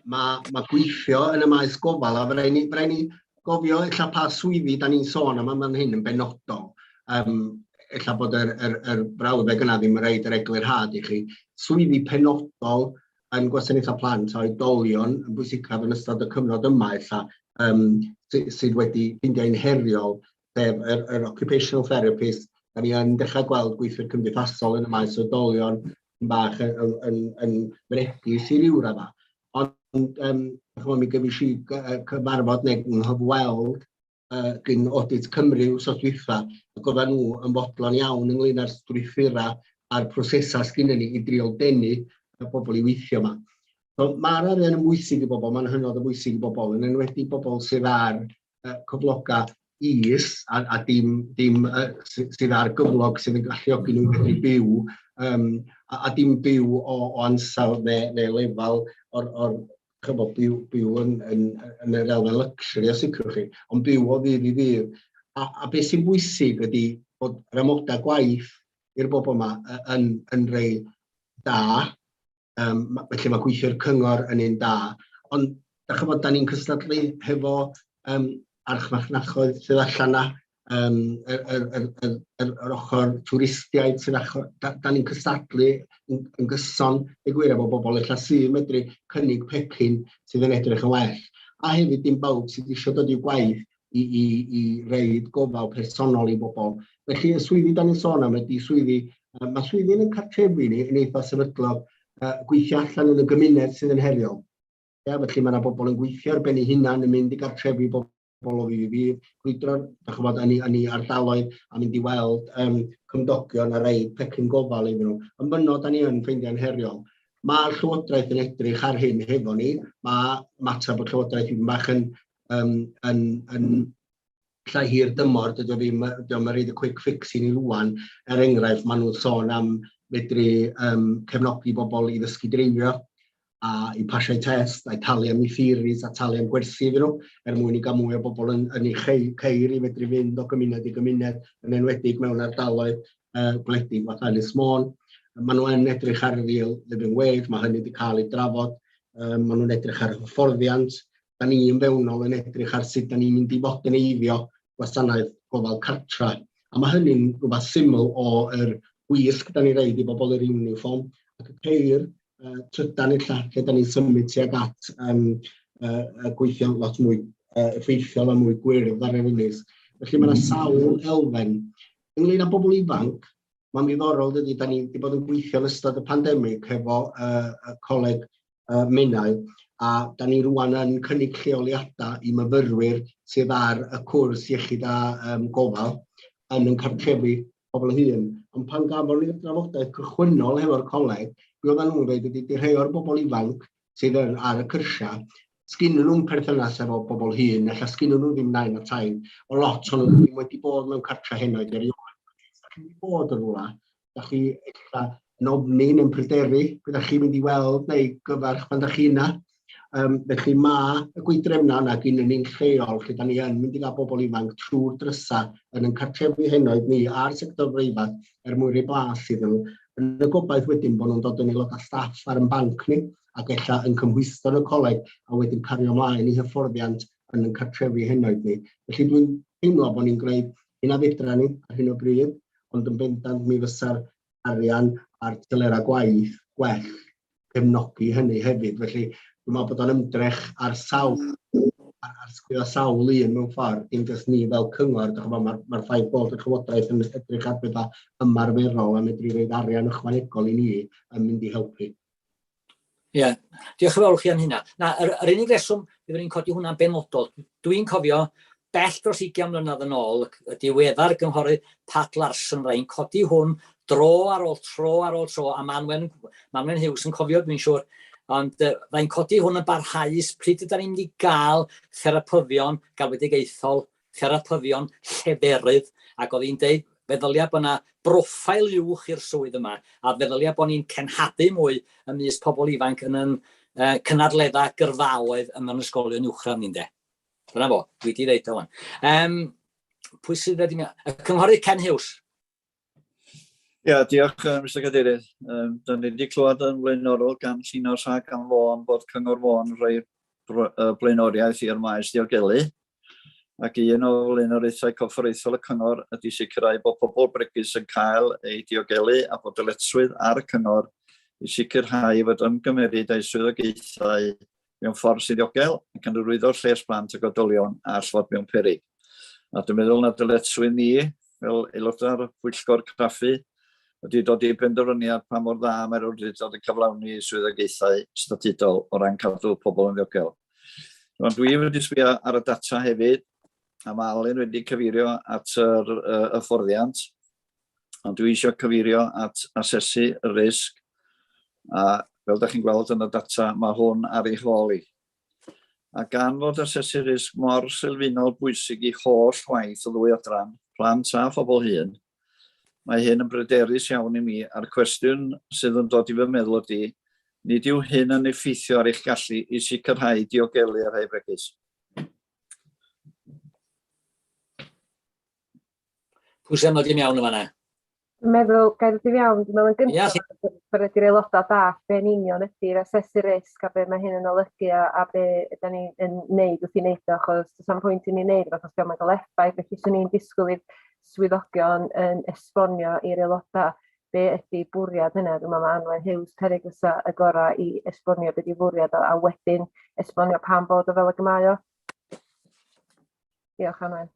mae ma gweithio yn y maes gofal, a fe ni, fe ni gofio ella pa swyddi da ni'n sôn am am hyn yn benodol. Um, ella bod yr, yr, yr brawddeg yna ddim yn rhaid yr eglurhad i chi. Swyddi penodol yn gwasanaethau plant a oedolion yn bwysicaf yn ystod y cyfnod yma ella um, sydd wedi ffeindio ein heriol, sef yr, yr occupational therapist, da ni yn dechrau gweld gweithwyr cymdeithasol yn y maes oedolion yn bach yn, yn, yn, yn fregus i ryw raddau. Ond um, chymod, mi gyfis i cyfarfod neu nghyfweld uh, gyn Audit Cymru wsos dwytha, ac oedden nhw yn fodlon iawn ynglyn â'r strwythurau a'r prosesau sgynnon ni i drio denu y bobl i weithio yma. So, mae'r arian yn bwysig i bobl, mae'n hynod o bwysig i bobl, yn enwedig bobl sydd ar uh, cyflogau is a, a dim, dim uh, sydd ar gyflog sydd yn galluogi nhw i fedru byw um, a, a dim byw o, o ansawdd neu, neu lefel o'r, or, chybod, byw, byw yn, yn, yn yr elfen luxury os sicrwch chi, ond byw o ddydd i ddydd. A, a beth sy'n bwysig ydy bod yr amodau gwaith i'r bobl yma yn, yn rei da, um, felly mae gweithio'r cyngor yn un da, ond da chybod, da ni'n cystadlu hefo um, archfarchnachoedd sydd allan na, um, yr, yr, yr, yr, yr, yr ochr twristiaid sydd achor, da, da ni'n cystadlu yn, yn gyson, y gwir efo bobl ella sy'n medru cynnig pecyn sydd yn edrych yn well. A hefyd dim bawb sydd eisiau dod i'w gwaith i, i, i reid gofal personol i bobl. Felly y swyddi da ni'n sôn am ydy swyddi, mae swyddi yn y cartrefi ni yn eitha sefydlog, gweithio allan yn y gymuned sydd yn heriol. Ia, felly mae yna bobl yn gweithio ar ben eu hunan yn mynd i gartrefi bobl o ddydd i ddydd, crwydro, dach ch'mod, yn ei, yn ei ardaloedd a mynd i weld um, cymdogion a rei pecyn gofal iddyn nhw. Yn fyno, da ni yn ffeindio'n heriol. Mae'r Llywodraeth yn edrych ar hyn hefo ni. Mae mater bod Llywodraeth i bach yn, um, yn, yn llai hir dymor, dydy o ddim, dydy o'm yn rhaid y quick fix i ni rwan. Er enghraifft, maen nhw'n sôn am medru um, cefnogi bobl i ddysgu dreifio a i pasiau test, a'i talu am eu theories a talu am gwersi iddyn nhw, er mwyn i gael mwy o bobl yn, yn ei ceir i fedru fynd o gymuned i gymuned, yn enwedig mewn ardaloedd uh, gwledig fatha Ynys Môn. Maen nhw yn edrych ar y real living wage, mae hynny wedi cael ei drafod. Um, maen nhw'n edrych ar hyfforddiant. Da ni yn fewnol yn edrych ar sut da ni'n mynd i foderneiddio gwasanaeth gofal cartra. A mae hynny'n rhywbeth syml o yr gwisg da ni'n reid i bobl yr uniform ac y ceir uh, trydan ella lle da ni'n symud tuag at um, uh, gweithio lot mwy uh, effeithiol a mwy gwyrdd ar yr ynys. Felly mae yna sawl elfen. Ynglyn â bobl ifanc, mae'n ddiddorol dydy, da ni wedi bod yn gweithio yn ystod y pandemig hefo uh, y coleg uh, Menai, a da ni rwan yn cynnig lleoliadau i myfyrwyr sydd ar y cwrs iechyd a um, gofal yn yn cartrefi pobl hŷn. Ond pan gafon ni'r drafodaeth cychwynnol hefo'r coleg, be oedden nhw'n dweud ydy, di rhai o'r bobl ifanc sydd yn ar y cyrsiau, sgyn nhw'n perthynas efo bobl hŷn, ella sgyn nhw ddim nain a taid, o lot o'n nhw ddim wedi bod mewn cartre henoed erioed. Da chi'n mynd i bod yn rhywle, da chi ella yn ofni neu'n pryderu, be da chi'n mynd i weld neu gyfarch pan da chi yna. Felly mae y gweithdrefnau yna gynnon ni'n lleol, lle da ni yn mynd i gael bobl ifanc trwy'r drysau yn ein cartrefi henoed ni a'r sector breifat er mwyn rhoi blas iddyn nhw, yn y gobaith wedyn bod nhw'n dod yn aelodau staff ar ein banc ni ac ella yn cymhwyso yn y coleg a wedyn cario ymlaen i hyfforddiant yn ein cartrefi henoed ni. Felly dwi'n teimlo bod ni'n gwneud hyn a fedra ni ar hyn o bryd, ond yn bendant mi fysa'r arian a'r telerau gwaith gwell cefnogi hynny hefyd. Felly dwi'n meddwl bod o'n ymdrech ar sawl, ar sgwyddo sawl un mewn ffordd, dim jyst ni fel cyngor, dych chi'n mae'r ma ffaith bod y Llywodraeth yn edrych ar bethau ymarferol a medru rhoi arian ychwanegol i ni yn mynd i helpu. Ie, yeah. Diolch yn fawr chi am hynna. Na, yr unig reswm byddwn ni'n codi hwnna'n benodol, dwi'n cofio bell dros 20 mlynedd yn ôl, y diweddar gynghorydd Pat Larsen rai'n codi hwn dro ar ôl tro ar ôl tro, a Manwen, Manwen Hughes yn cofio, dwi'n siŵr, ond rai'n codi hwn yn barhaus pryd ydyn ni'n mynd i gael therapyddion galwedigaethol, therapyddion lleferydd, ac oedd hi'n deud, feddylia bod yna broffail uwch i'r swydd yma, a feddylia bod ni'n cenhadu mwy ymysg pobl ifanc yn yn cynadleddau gyrfaoedd ym yn ysgolion uwchradd ni'n de. Dyna fo, dwi wedi ddeud o wan. Um, pwy sydd wedi... Y cynghorydd Ken Hughes. Ia, yeah, diolch, Mr Cadeirydd. Da ni wedi clywed yn flaenorol gan Llinos a gan Fôn bod Cyngor Fôn yn rhoi blaenoriaeth i'r maes diogelu. Ac un o flaenoriaethau corfforaethol y Cyngor ydy sicrhau bod pobl bregus yn cael eu diogelu a bod dyletswydd ar y Cyngor i sicrhau fod ymgymeryd â'i swyddogaethau mewn ffordd sy'n ddiogel ac yn hyrwyddo lles plant ac oedolion a all fod mewn peryg. A dwi'n meddwl na dyletswydd ni, fel aelodau'r pwyllgor craffu, ydy dod i benderfyniad pa mor dda mae'r awdurdod yn cyflawni ei swyddogaethau statudol o ran cadw pobl yn ddiogel. Rwan, dwi wedi sbio ar y data hefyd, a mae Alun wedi cyfeirio at yr hyfforddiant, ond dwi eisiau cyfeirio at asesu y risg, a fel da chi'n gweld yn y data, mae hwn ar ei hôl i. A gan fod asesu risg mor sylfaenol bwysig i holl waith y ddwy adran, plant a phobl hŷn, mae hyn yn bryderus iawn i mi, a'r cwestiwn sydd yn dod i fy meddwl ydy, nid yw hyn yn effeithio ar eich gallu i sicrhau diogelu y rhai bregus? Pwy sy'n dod i mewn yn fanna? Dwi'n meddwl, ga i ddod i fewn, dwi'n meddwl yn gyntaf, yeah. bod ydy'r aelodau dall be yn union ydy'r asesu risg a be mae hyn yn olygu a be ydyn ni yn neud wrth i wneud o, achos does na'm pwynt i ni wneud rhywbeth os dio'm yn cael effaith, felly swn i'n disgwyl i'r swyddogion yn esbonio i'r aelodau be ydy bwriad hynna. Dwi'n meddwl mae Anwen Hughes peryg fysa y gorau i esbonio be di fwriad o, a wedyn esbonio pam bod o fel ag y mae o. Diolch Anwen.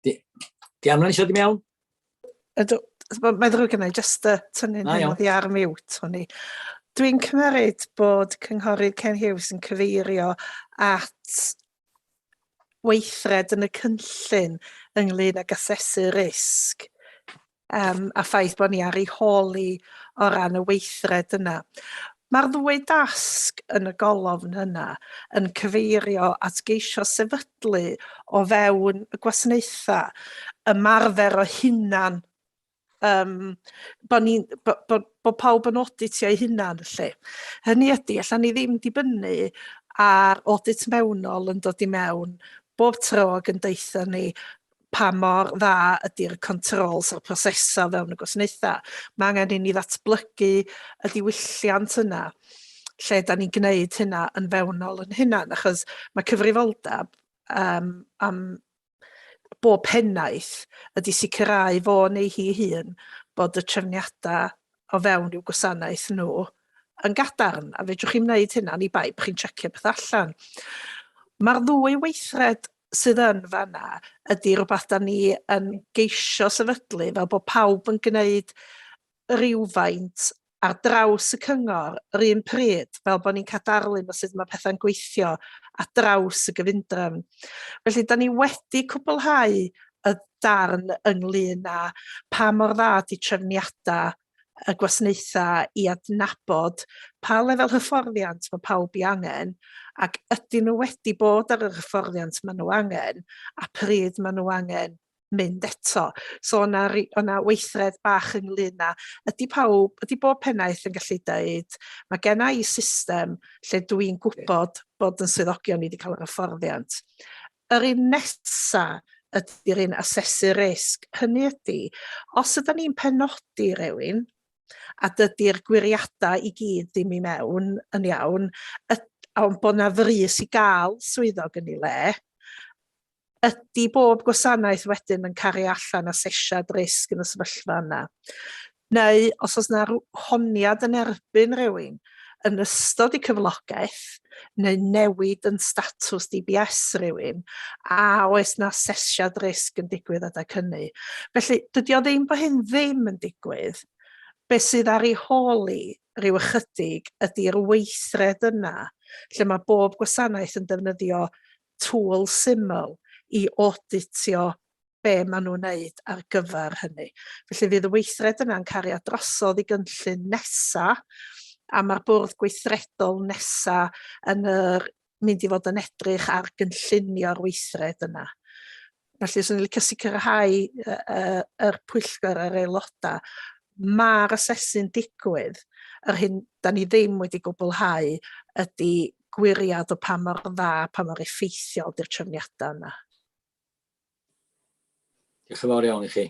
Di, di Anwen eisiau di mewn? Ydw, mae'n ddrwg gennai, jyst tynnu'n hyn oddi ar mute o'n i. Dwi'n cymeryd bod Cynghorydd Ken Hughes yn cyfeirio at weithred yn y cynllun ynglyn ag asesu risg a ffaith bod ni ar ei hôl hi o ran y weithred yna. Mae'r ddwy dasg yn y golofn yna yn cyfeirio at geisio sefydlu o fewn y gwasanaethau ymarfer o hunan, bod, ni, bod, bod, bod pawb yn auditio eu hunan felly. Hynny ydy, allan ni ddim dibynnu ar audit mewnol yn dod i mewn bob tro ac yn deutha ni pa mor dda ydy'r controls a'r prosesau fewn y gwasanaethau. Mae angen i ni ddatblygu y diwylliant yna lle da ni'n gwneud hynna yn fewnol yn hunan, achos mae cyfrifoldeb am bob pennaeth ydy sicrhau fo neu hi hun bod y trefniadau o fewn i'w gwasanaeth nhw yn gadarn, a fedrwch chi'm wneud hynna oni bai bod chi'n checio pethau allan. Mae'r ddwy weithred sydd yn fanna ydy rhywbeth da ni yn geisio sefydlu fel bod pawb yn gwneud rhywfaint ar draws y cyngor yr un pryd, fel bod ni'n cael darlun o sut mae pethau'n gweithio ar draws y gyfundrefn. Felly, da ni wedi cwblhau y darn ynglyn â pa mor dda 'di trefniadau y gwasanaethau i adnabod pa lefel hyfforddiant mae pawb i angen ac ydyn nhw wedi bod ar yr hyfforddiant maen nhw angen a pryd maen nhw angen mynd eto. So o'na, o'na weithred bach ynglyn â, ydy pawb, ydy bob pennaeth yn gallu deud, mae genna i system lle dwi'n gwybod bod yn swyddogion ni wedi cael yr hyfforddiant. Yr un nesa ydy'r un asesu risg. Hynny ydy, os ydyn ni'n penodi rhywun, a dydy'r gwiriadau i gyd ddim i mewn yn iawn, ond bod 'na frys i gael swyddog yn ei le, ydy bob gwasanaeth wedyn yn cario allan asesiad risg yn y sefyllfa yna? Neu os oes 'na honiad yn erbyn rhywun yn ystod eu cyflogaeth neu newid yn statws DBS rhywun, a oes 'na asesiad risg yn digwydd adeg hynny? Felly, dydy o ddim bod hyn ddim yn digwydd. Be sydd ar ei hôl i ryw ychydig ydy'r weithred yna lle mae bob gwasanaeth yn defnyddio tŵl syml i auditio be maen nhw'n wneud ar gyfer hynny. Felly fydd y weithred yna'n cario drosodd i gynllun nesa, a mae'r bwrdd gweithredol nesa yn yr, mynd i fod yn edrych ar gynllunio'r weithred yna. Felly, swn i'n licio sicrhau yr pwyllgor a'r aelodau, mae'r asesu'n digwydd, yr hyn da ni ddim wedi gwblhau ydy gwiriad o pa mor dda, pa mor effeithiol di'r trefniadau yna. Diolch yn fawr iawn i chi.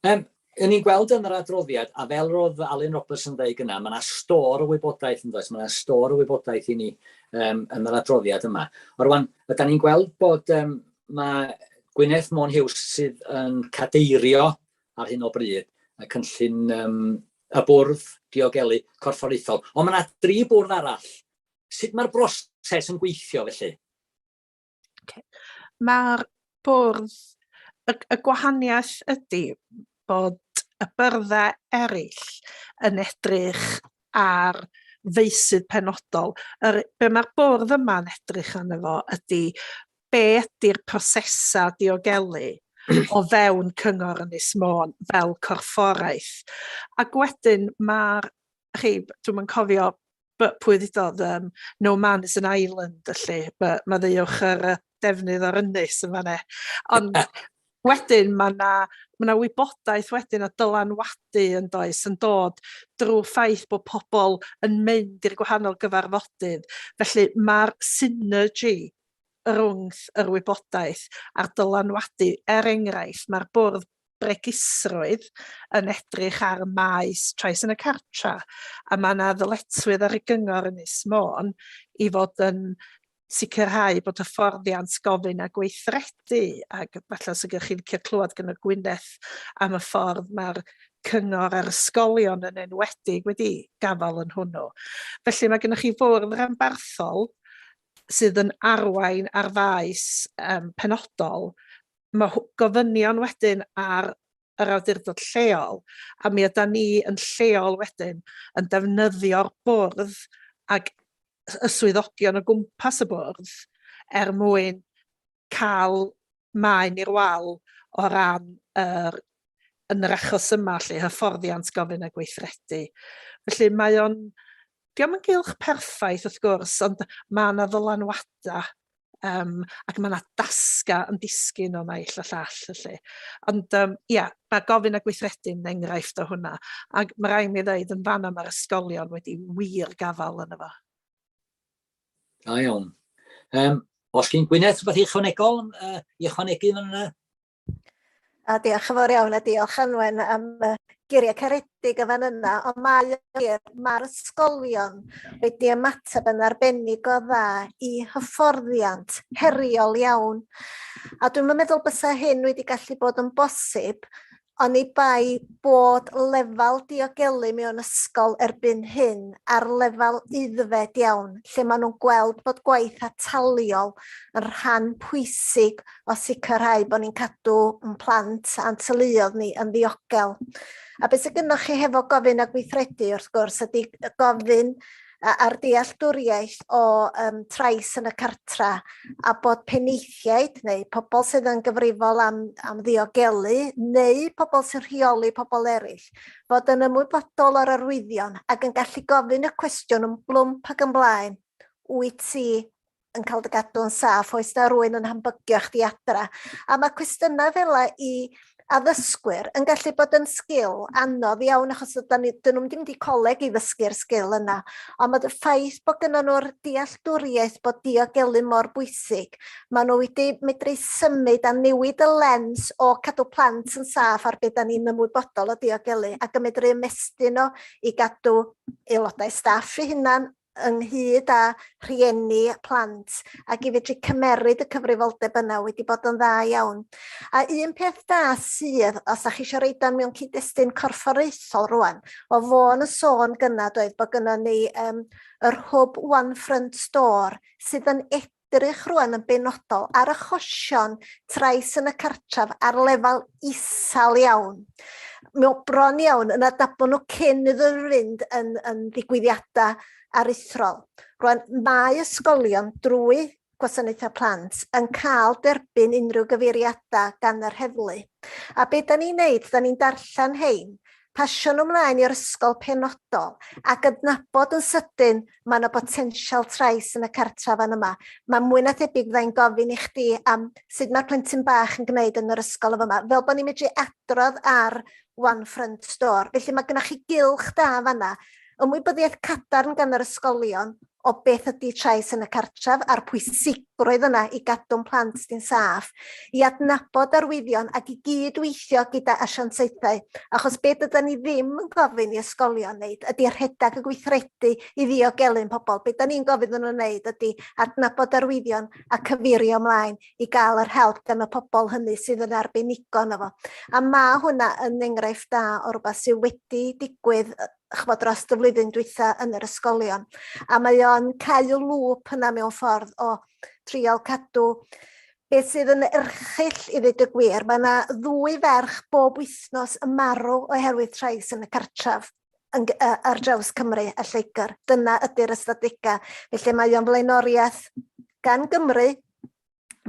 Um, Yn ni'n gweld yn yr adroddiad, a fel roedd Alun Roberts yn dweud gyna, mae yna stôr o wybodaeth yn does, mae yna stôr o wybodaeth i ni um, yn yr adroddiad yma. O rwan, ydy ni'n gweld bod um, mae Gwyneth Môn Hughes sydd yn cadeirio ar hyn o bryd y cynllun um, y bwrdd diogelu corfforaethol. Ond mae yna dri bwrdd arall. Sut mae'r broses yn gweithio felly? Okay. Mae'r bwrdd, y, y gwahaniaeth ydy bod y byrddau eraill yn edrych ar feysydd penodol. Yr, be mae'r bwrdd yma'n edrych arno fo ydy be ydy'r prosesau diogelu o fewn Cyngor Ynys Môn fel corfforaeth. Ac wedyn mae'r, chi, dwi'm yn cofio pwy ddudodd um, no man is an island, felly mae ddeuwch yr defnydd o'r ynys yn fan'na. Ond wedyn mae yna ma 'na wybodaeth wedyn a dylanwadu yn does yn dod drwy ffaith bod pobl yn mynd i'r gwahanol gyfarfodydd. Felly mae'r synergy rhwng yr wybodaeth a'r dylanwadu, er enghraifft, mae'r bwrdd bregusrwydd yn edrych ar y maes trais yn y cartra, a mae yna ddyletswydd ar y gyngor Ynys Môn i fod yn sicrhau bod hyfforddiant gofyn a gweithredu, ac falle os ydych chi'n licio clywed gan y Gwyneth am y ffordd mae'r cyngor a'r ysgolion yn enwedig wedi gafael yn hwnnw. Felly mae gennych chi fwrdd rhanbarthol sydd yn arwain ar faes um, penodol. Mae gofynion wedyn ar yr awdurdod lleol, a mi yda ni yn lleol wedyn yn defnyddio'r bwrdd ac y swyddogion o gwmpas y bwrdd er mwyn cael maen i'r wal o ran yr, yn yr achos yma lle hyfforddiant gofyn a gweithredu. Felly mae o'n, dio'm yn gylch perffaith wrth gwrs, ond mae yna ddylanwadau um, ac mae yna dasga yn disgyn o naill a llall felly. Ond um, ia, mae gofyn a gweithredu'n enghraifft o hwnna. Ac mae rhaid mi ddeud yn fanna mae'r ysgolion wedi wir gafael yno fo. Da iawn. Um, os gyn Gwyneth rhywbeth i ychwanegol i ychwanegu fan yna? A diolch yn fawr iawn a diolch Anwen am y geiriau caredig yn fan yna, ond mae wir, mae'r ysgolion wedi ymateb yn arbennig o dda i hyfforddiant heriol iawn. A dwi'n meddwl bysa hyn wedi gallu bod yn bosib oni bai bod lefel diogelu mewn ysgol erbyn hyn ar lefel aeddfed iawn, lle maen nhw'n gweld bod gwaith ataliol yn rhan pwysig o sicrhau bod ni'n cadw yn plant a'n teuluoedd ni yn ddiogel. A beth sydd gynnwch chi hefo gofyn a gweithredu, wrth gwrs, ydy gofyn a'r dealltwriaeth o um, trais yn y cartra a bod penaethiaid neu pobl sydd yn gyfrifol am, am ddiogelu neu pobl sy'n rheoli pobl eraill fod yn ymwybodol o'r arwyddion ac yn gallu gofyn y cwestiwn yn blwmp ac yn blaen, wyt ti yn cael dy gadw'n saff, oes na rwy'n yn hambygio chdi adra? A mae cwestiynau fel i addysgwyr yn gallu bod yn sgil anodd iawn achos dyn nhw'n mynd i coleg i ddysgu'r sgil yna. Ond mae'r ffaith bod gynnon nhw'r dealltwriaeth bod diogelu mor bwysig, maen nhw wedi medru symud a newid y lens o cadw plant yn saff ar beth da ni'n ymwybodol o diogelu ac yn medru ymestyn o i gadw aelodau staff eu hunan ynghyd â rhieni plant ac i fedru cymeryd y cyfrifoldeb yna wedi bod yn dda iawn. A un peth da sydd, os ydych chi eisiau reid o mewn cyd-destun corfforaethol rwan, o Fôn yn sôn gynna doedd bod gynnon ni um, yr hwb One Front Door sydd yn edrych rwan yn benodol ar achosion trais yn y cartref ar lefel isel iawn. Mewn bron iawn yn adnabod nhw cyn iddyn nhw fynd yn, yn ddigwyddiadau aruthrol. Rwan, mae ysgolion drwy gwasanaethau plant yn cael derbyn unrhyw gyfeiriadau gan yr heddlu. A be da ni'n neud, da ni'n darllen hein, pasio nhw mlaen i'r ysgol penodol ac adnabod yn sydyn mae yna botensial trais yn y cartref fan yma. Mae mwy na thebyg fyddai'n gofyn i chdi am sut mae'r plentyn bach yn gwneud yn yr ysgol yn fama, fel bod ni'n medru adrodd ar One Front Door. Felly mae gennych chi gylch da fanna, ymwybyddiaeth cadarn gan yr ysgolion o beth ydy trais yn y cartref a'r pwysigrwydd yna i gadw'n plant di'n saff, i adnabod arwyddion ac i gyd-weithio gyda asiantaethau, achos be dydan ni ddim yn gofyn i ysgolion wneud ydy rhedeg y gweithredu i ddiogelu'n pobl. Be da ni'n gofyn iddyn nhw wneud ydy adnabod arwyddion a cyfeirio ymlaen i gael yr help gan y pobl hynny sydd yn arbenigo yno fo. A mae hwnna yn enghraifft da o rywbeth sydd wedi digwydd ch'mod dros y flwyddyn dwytha yn yr ysgolion. A mae o'n cau y lŵp yna mewn ffordd o trial cadw beth sydd yn erchyll i ddweud y gwir. Mae yna ddwy ferch bob wythnos yn marw oherwydd trais yn y cartref yn, ar draws Cymru a Lloegr. Dyna ydy'r ystadegau. Felly mae o'n flaenoriaeth gan Gymru.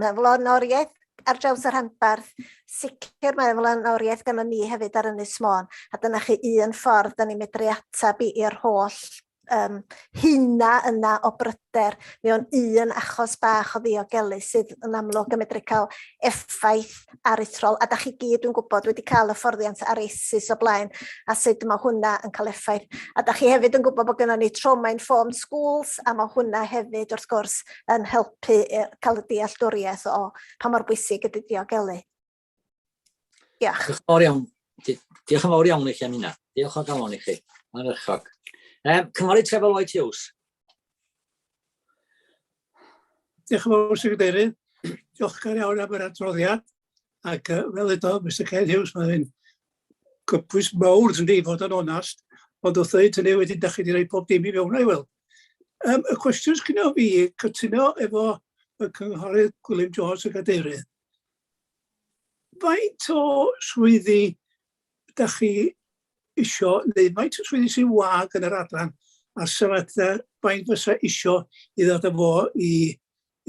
Mae'n flaenoriaeth ar draws y rhanbarth. Sicr mae'n flaenoriaeth ganddo ni hefyd ar Ynys Môn. A dyna chi un ffordd da ni'n medru ateb i'r holl um, hynna yna o bryder mewn un achos bach o ddiogelu sydd yn amlwg yn medru cael effaith aruthrol. A da chi gyd, dwi'n gwybod, wedi cael hyfforddiant ar ACEs o blaen a sut mae hwnna yn cael effaith. A da chi hefyd yn gwybod bod gennym ni Trauma Informed Schools a mae hwnna hefyd wrth gwrs yn helpu cael y dealltwriaeth o pa mor bwysig ydy diogelu. Diolch. Diolch yn fawr iawn. Diolch yn fawr iawn i chi am hynna. Diolch o galon i chi. Mae'n ardderchog. Um, Cynghorydd Trevor Lloyd Hughes. Diolch yn fawr, Sir Gadeirydd. Diolchgar iawn am yr adroddiad. Ac uh, fel edo, Mr Ken Hughes, mae'n gypwys mawr, dwi'n dweud, fod yn onast. Ond wrth ddweud hynny, wedyn, da chi wedi rhoi pob dim i fewn o'i weld. Um, y cwestiwn sgynno fi, cytuno efo y cynghorydd Gwilym Jones y Gadeirydd. Faint o swyddi da chi isio, neu faint o swyddi sy'n wag yn yr adran, a sefydliad faint fysa isio i ddod â fo i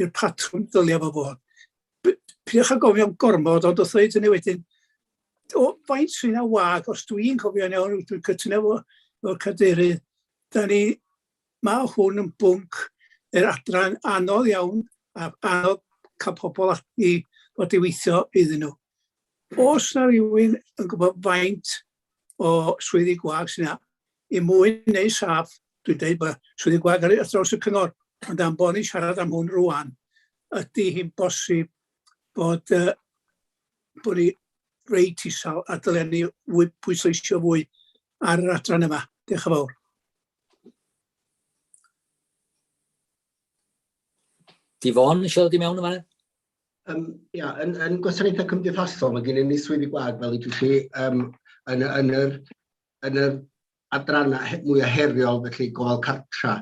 i'r patrwm ddylia fo fod. Pidwch â gofio am gormod, ond wrth ddweud hynny wedyn, o faint sy'n yna wag, os dwi'n cofio'n iawn, dwi'n cytuno efo, efo'r cadeirydd, da ni, mae hwn yn bwnc yr adran anodd iawn a anodd cael pobl i fod i weithio iddyn nhw. Os na rhywun yn gwybod faint o swyddi gwag sy'n yna, i mwyn neu saff, dwi'n dweud bod swyddi gwag ar draws y cyngor, ond am bod ni'n siarad am hwn rwan, ydy hi'n bosib bod, uh, bod ni reit isel a dylen ni fwy, pwysleisio fwy ar yr adran yma. Diolch yn fawr. Di Fôn eisiau dod i mewn yma? Um, ia, yn, yn gwasanaethau cymdeithasol, mae gennym ni swyddi gwag fel ydych chi um, yn, yn, yr, yn yr adrannau mwyaf heriol, felly gofal cartra.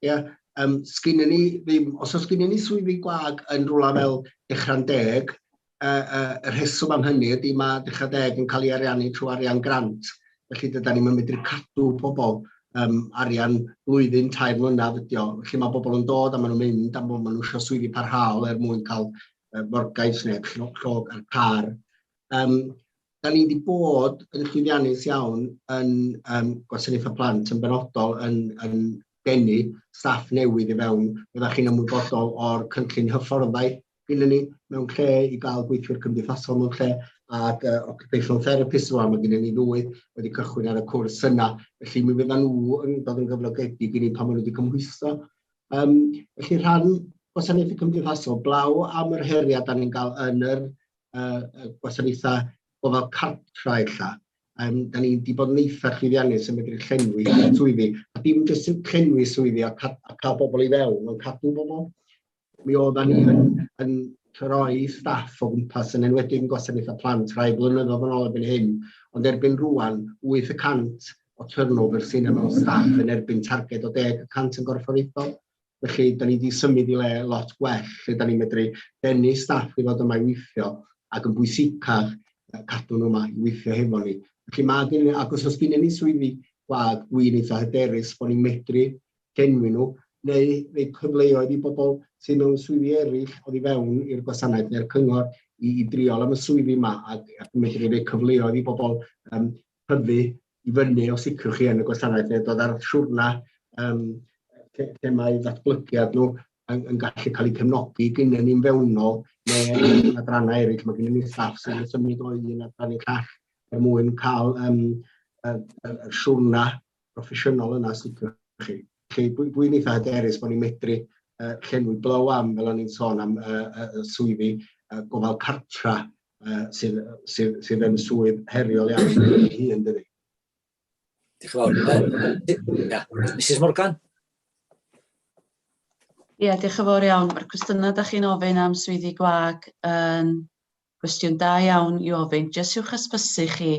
Ia, um, sgynnon ni ddim, os oes gynnon ni swyddi gwag yn rhywle fel Dechrau'n Deg, uh, uh, y rheswm am hynny ydy mae Dechrau Deg yn cael ei ariannu trwy arian grant, felly dyda ni'n medru cadw pobl um, arian blwyddyn, 3 mlynedd ydi o. Felly mae bobl yn dod a maen nhw'n mynd am bod maen nhw eisiau swyddi parhaol er mwyn cael uh, morgais neu llog ar car. Um, da ni wedi bod yn llwyddiannus iawn yn um, gwasanaethau plant yn benodol yn, yn denu staff newydd i fewn. Byddech chi'n ymwybodol o'r cynllun hyfforddai gynnon ni mewn lle i gael gweithwyr cymdeithasol mewn lle ac occupational therapists rwan, mae gennym ni ddwy wedi cychwyn ar y cwrs yna, felly mi fyddan nhw yn dod yn gyflogedig i ni pan maen nhw wedi cymhwyso. Felly rhan gwasanaethau cymdeithasol, blaw am yr heriau da ni'n gael yn yr gwasanaethau gofal cartra ella, da ni wedi bod yn eitha llwyddiannus yn medru llenwi swyddi, a dim jyst llenwi swyddi a cael bobl i fewn, ond cadw bobl. Mi oeddan ni yn troi staff o gwmpas, yn enwedig yn gwasanaethau plant rhai blynyddoedd yn ôl erbyn hyn, ond erbyn rwan, 8% o turnover sy'n mewn staff yn erbyn targed o 10% yn gorfforaethol. Felly, da ni wedi symud i le lot gwell, lle da ni'n medru denu staff i ddod yma i weithio, ac yn bwysicach, cadw nhw yma i weithio hefo ni. Felly mae gen, ac os oes gennym ni swyddi gwag, dwi'n eitha hyderus bod ni'n medru llenwi nhw, neu rhoi cyfleoedd i bobl sydd mewn swyddi eraill oddi fewn i'r gwasanaeth neu'r cyngor i driol am y swyddi yma ac medru rhoi cyfleoedd i bobl tyfu i fyny os liciwch chi yn y gwasanaeth neu dod ar siwrna lle mae ddatblygiad nhw yn gallu cael eu cefnogi gyda ni'n fewnol neu yn adrannau eraill. Mae gennym ni staff sy'n symud o un adran i'r llall er mwyn cael y siwrna proffesiynol yna, os liciwch chi. Felly dwi'n eitha hyderus bod ni'n medru llenwi blow am, fel o'n i'n sôn am swyddi gofal cartra sydd yn swydd heriol iawn ei hun, dydy. Diolch yn fawr. Yeah. Mrs Morgan? Ie, yeah, diolch yn fawr iawn. Mae'r cwestiynau da chi'n ofyn am swyddi gwag yn gwestiwn da iawn i ofyn. Jyst i'wch hysbysu chi,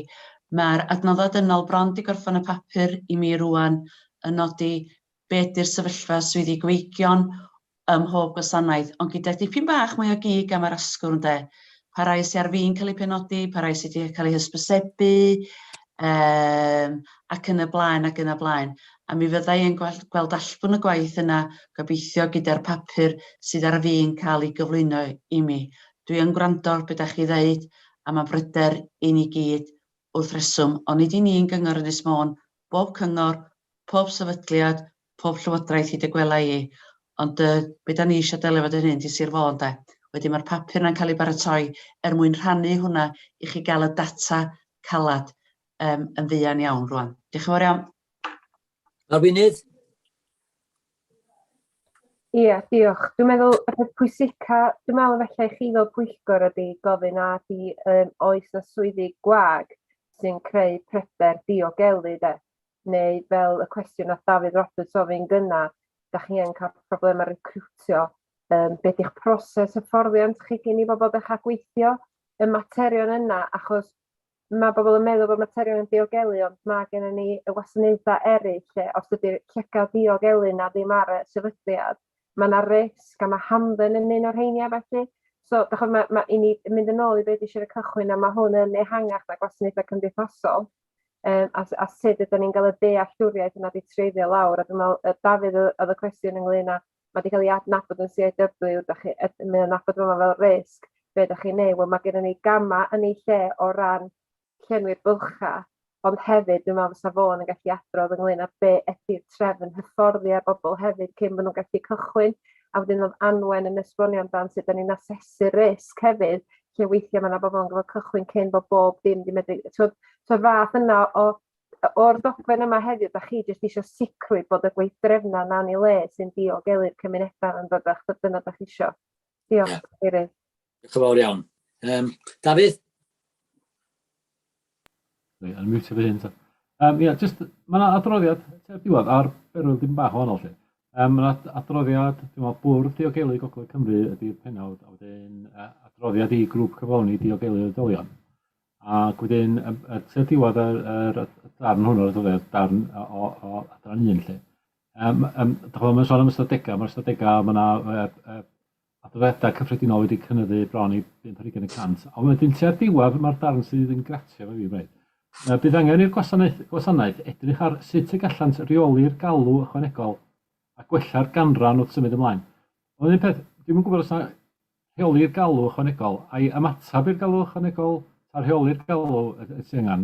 mae'r adnoddau dynol bron di gorffen y papur i mi rwan yn nodi be ydy'r sefyllfa swyddi gweigion ym mhob gwasanaeth, ond gyda dipyn bach mwy o gig am yr asgwrn de. Pa rai sy ar fin cael eu penodi, pa rai sydd wedi cael eu hysbysebu, ac yn y blaen ac yn y blaen. A mi fydda i yn gweld, gweld allbwn y gwaith yna, gobeithio gyda'r papur sydd ar fin cael ei gyflwyno i mi. Dwi yn gwrando ar beth da chi ddeud, a mae'n bryder i ni gyd wrth reswm, ond nid i ni yn Gyngor Ynys Môn, bob cyngor, pob sefydliad, pob llywodraeth hyd y gwela i, ond be da ni eisiau delio efo hyn 'di Sir Fôn de. Wedyn mae'r papur yna'n cael ei baratoi er mwyn rhannu hwnna i chi gael y data calad yn fuan iawn rwan. Diolch yn fawr iawn. Arweinydd? Ie, diolch. Dwi'n meddwl y peth pwysica, dwi'n meddwl efallai chi fel pwyllgor ydy gofyn a ydy oes na swyddi gwag sy'n creu pryder diogelu de, neu fel y cwestiwn nath Dafydd Roberts ofyn gynna, da chi yn cael problemau recrwtio, be di'ch proses hyfforddiant chi cyn i bobl ddechrau gweithio, y materion yna, achos mae bobl yn meddwl bod materion yn diogelu, ond mae gennym ni y wasanaethau eraill lle os ydy'r llygad diogelu na ddim ar y sefydliad, mae yna risg a mae hamdden yn un o'r rheini a felly. So, dach ch'mod, ma' i ni mynd yn ôl i beth eisiau y cychwyn, a mae hwn yn ehangach na gwasanaethau cymdeithasol, a sut ydyn ni'n cael y dealltwriaeth yna 'di treiddio lawr, a dwi'n meddwl, Dafydd, oedd y cwestiwn ynglyn â, mae 'di cael ei adnabod yn CIW, dach chi, mae o'n nabod yma fel risg, be dach chi'n neud? Wel, mae gennym ni gamau yn ei lle o ran llenwi'r bylchau, ond hefyd dwi'n meddwl fysa Fôn yn gallu adrodd ynglyn â be ydy'r trefn hyfforddi ar bobl hefyd cyn bod nhw'n gallu cychwyn, a wedyn oedd Anwen yn esbonio amdan sut da ni'n asesu risg hefyd, lle weithiau mae yna bobl yn gorfod cychwyn cyn bod bob dim 'di medru, t'wod, so'r fath yna o o'r dogfen yma heddiw, da chi jyst eisiau sicrwydd bod y gweithdrefnau 'na yn ei le sy'n diogelu'r cymunedau yn dod, dyna da chi isio. Diolch, yeah. Cadeirydd. Diolch yn fawr iawn. Dafydd? Reit, unmute fy hun ta. Ia, just, mae yna adroddiad tua'r diwedd ar berwyl dim bach o wahanol lle. Mae yna adroddiad, dwi'n meddwl, Bwrdd Diogelu Gogledd Cymru ydy'r penawd, a wedyn adroddiad i Grŵp Cyflawni Diogelu Oedolion. Ac wedyn, tua'r diwedd yr darn hwn o'r adroddiad, darn o adran un lle. Dach ch'mod, mae'n sôn am ystadegau, mae'r ystadegau, mae yna adroddiadau cyffredinol wedi cynyddu bron i 50%. Ond wedyn tua'r diwedd mae'r darn sydd yn gratio efo fi braidd. Bydd angen i'r gwasanaeth, gwasanaeth edrych ar sut y gallant reoli'r galw ychwanegol a gwella'r ganran wrth symud ymlaen. Ond un peth, dwi'm yn gwybod os na rheoli'r galw ychwanegol, a'i ymateb i'r galw ychwanegol, ta rheoli'r galw y sy angen.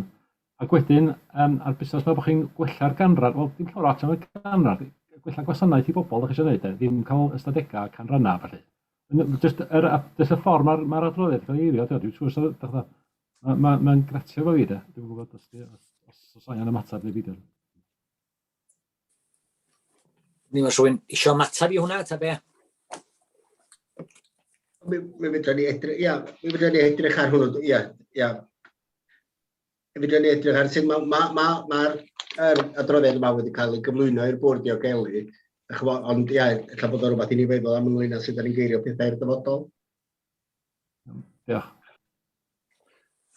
Ac wedyn, a'r busnes 'ma bod chi'n gwella'r ganran, wel, dim llawer o ots am y ganran, gwella gwasanaeth i bobl ydych chi eisiau gwneud, de, ddim cael ystadegau a canrannau, felly. Just, er, just y ffordd mae'r ma adroddiad yn cael ei eirio, dwi'n siŵr, mae'n ma, ma gratio efo fi, de. Dwi'n gwybod os, os, os, os angen ymateb neu beidio. Ni mae rhywun eisiau ymateb i hwnna, ta be? Mi, mi fedra ni edrych, ia, mi fedra ni edrych ar hwnnw, ia, ia. Mi fedra ni edrych ar sut mae'r ma, ma, ma, yr adroddiad yma wedi cael ei gyflwyno i'r bwrdd diogelu, ond ia, ella bod o rhywbeth i ni feddwl am ynglyn â sut da ni'n geirio pethau i'r dyfodol. Diolch.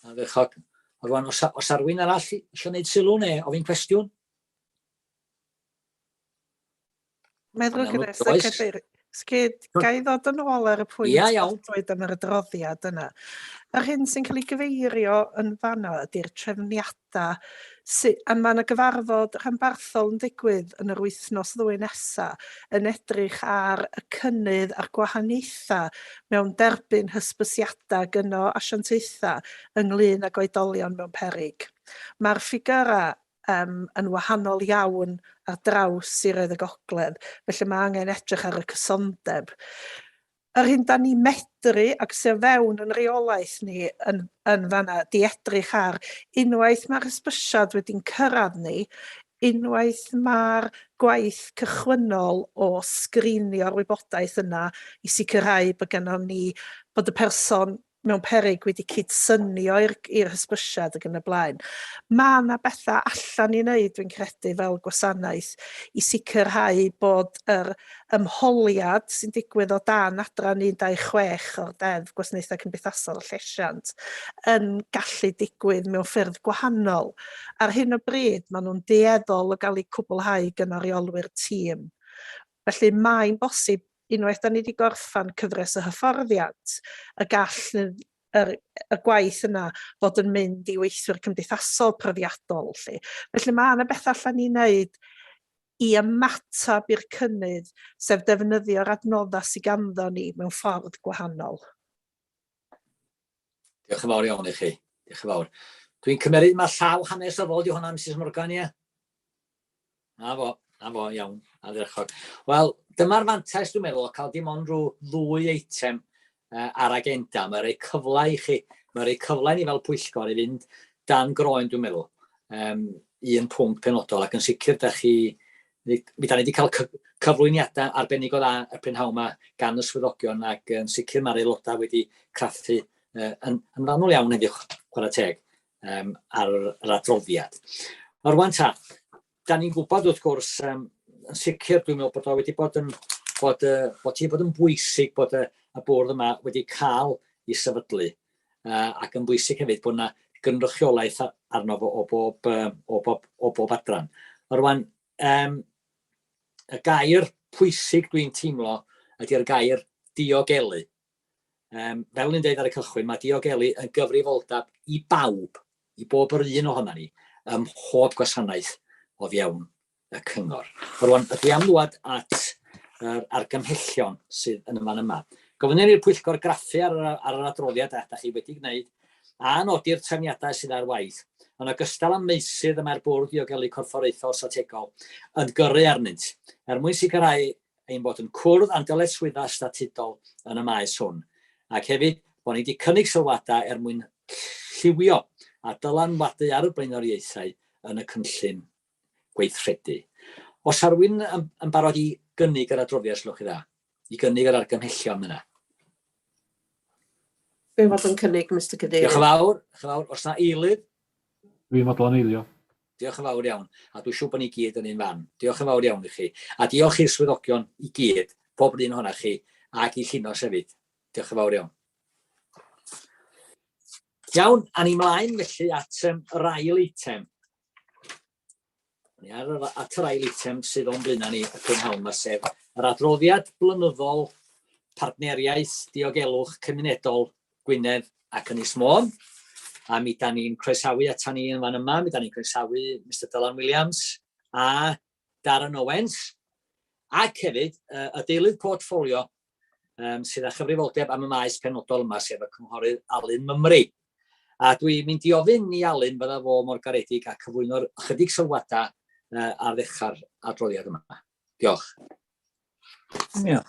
Ardderchog. Rwan, os, os arwyn arall eisiau gwneud sylw neu ofyn cwestiwn? Meddwl gyda Cadeirydd. Sgyd, ga i ddod yn ôl ar y pwynt Ia, iawn. dweud am yr adroddiad yna. Yr hyn sy'n cael ei gyfeirio yn fanno ydy'r trefniadau, sy, a mae yna gyfarfod rhanbarthol yn digwydd yn yr wythnos ddwy nesaf yn edrych ar y cynnydd a'r gwahaniaethau mewn derbyn hysbysiadau gyno asiantaethau ynglyn ag oedolion mewn peryg. Mae'r ffigyrau um, yn wahanol iawn ar draws siroedd y gogledd, felly mae angen edrych ar y cysondeb. Yr hyn da ni medru, ac sydd o fewn yn reolaeth ni yn, yn fanna, di edrych ar unwaith mae'r hysbysiad wedi'n cyrraedd ni, unwaith mae'r gwaith cychwynnol o sgrinio'r wybodaeth yna i sicrhau bod gennym ni, bod y person mewn peryg wedi cydsynio i'r i'r hysbysiad ac yn y blaen. Mae yna bethau allan i wneud, dwi'n credu, fel gwasanaeth i sicrhau bod yr ymholiad sy'n digwydd o dan adran 126 o'r Deddf Gwasanaethau Cymdeithasol a Llesiant yn gallu digwydd mewn ffyrdd gwahanol. Ar hyn o bryd, maen nhw'n dueddol o gael eu cwblhau gan reolwyr tîm. Felly mae'n bosib unwaith da ni wedi gorffan cyfres o hyfforddiant, y gall yr, y gwaith yna fod yn mynd i weithwyr cymdeithasol profiadol. Lly. Felly mae yna bethau allan ni wneud i ymateb i'r cynnydd, sef defnyddio'r adnoddau sydd ganddo ni mewn ffordd gwahanol. Diolch yn fawr iawn i chi. Diolch yn fawr. Dwi'n cymeryd mae llaw hanesyddol di hwnna, Mrs Morgan, ie? Na fo, na fo, iawn, ardderchog. Wel, dyma'r fantais dwi'n meddwl o cael dim ond rhyw ddwy eitem uh, ar agenda. Mae'n rhoi cyfle i chi, mae'n rhoi cyfle i ni fel pwyllgor i fynd dan groen dwi'n meddwl, um, un pwnc penodol ac yn sicr da chi, mi da ni wedi cael cyflwyniadau arbennig o dda y prynhawn yma gan y swyddogion ac yn sicr mae'r aelodau wedi craffu uh, yn, yn fanwl iawn heddiw, chwarae teg, um, ar yr adroddiad. A rwan ta, da ni'n gwybod wrth gwrs, um, yn sicr dwi'n meddwl bod o wedi bod yn, bod, uh, bod hi bod yn bwysig bod y, y bwrdd yma wedi cael ei sefydlu, uh, ac yn bwysig hefyd bod yna gynrychiolaeth arno fo o bob, uh, o bob, o bob adran. A rwan, um, y gair pwysig dwi'n teimlo ydy'r gair diogelu. Um, fel ni'n dweud ar y cychwyn, mae diogelu yn gyfrifoldeb i bawb, i bob yr un ohonan ni, ym mhob gwasanaeth o fewn y cyngor. Rwan, ydw i am ddwad at yr argymhellion sydd yn y fan yma. Gofynnir i'r pwyllgor graffu ar yr, ar yr adroddiad a ydych chi wedi gwneud, a nodi'r trefniadau sydd ar waith, yn ogystal â meysydd y mae'r Bwrdd Diogelu Corfforaethol Strategol yn gyrru arnynt, er mwyn sicrhau ein bod yn cwrdd â'n dyletswyddau statudol yn y maes hwn, ac hefyd bod ni wedi cynnig sylwadau er mwyn lliwio a dylanwadu ar y blaenoriaethau yn y cynllun gweithredu. Os a rywun yn, yn barod i gynnig yr adroddiad, os gwelwch chi dda, i gynnig yr argymhellion yna. Dwi'n fod yn cynnig, Mister Cadeirydd. Diolch yn fawr, diolch yn fawr. Os na eilydd? Dwi'n fodlon eilio. Diolch yn fawr iawn, a dwi'n siŵr bod ni gyd yn un fan. Diolch yn fawr iawn i chi, a diolch i'r swyddogion i gyd, pob un ohonoch chi, ac i Llinos hefyd. Diolch yn fawr iawn. Iawn, a ni mlaen felly at um, yr ail eitem. Ni ar yr, at yr ail eitem sydd o'n blaenau ni y prynhawn yma, sef yr adroddiad blynyddol Partneriaeth Diogelwch Cymunedol Gwynedd ac Ynys Môn. A mi da ni'n croesawu ata ni yn fan yma, mi da ni'n croesawu Mister Dylan Williams a Darren Owens, ac hefyd y deilydd portffolio um, sydd â chyfrifoldeb am y maes penodol yma, sef y Cynghorydd Alun Mymru. A dwi'n mynd i ofyn i Alun fydda fo mor garedig a cyflwyno'r ychydig sylwadau uh, ar ddechrau'r adroddiad yma. Diolch. Ia.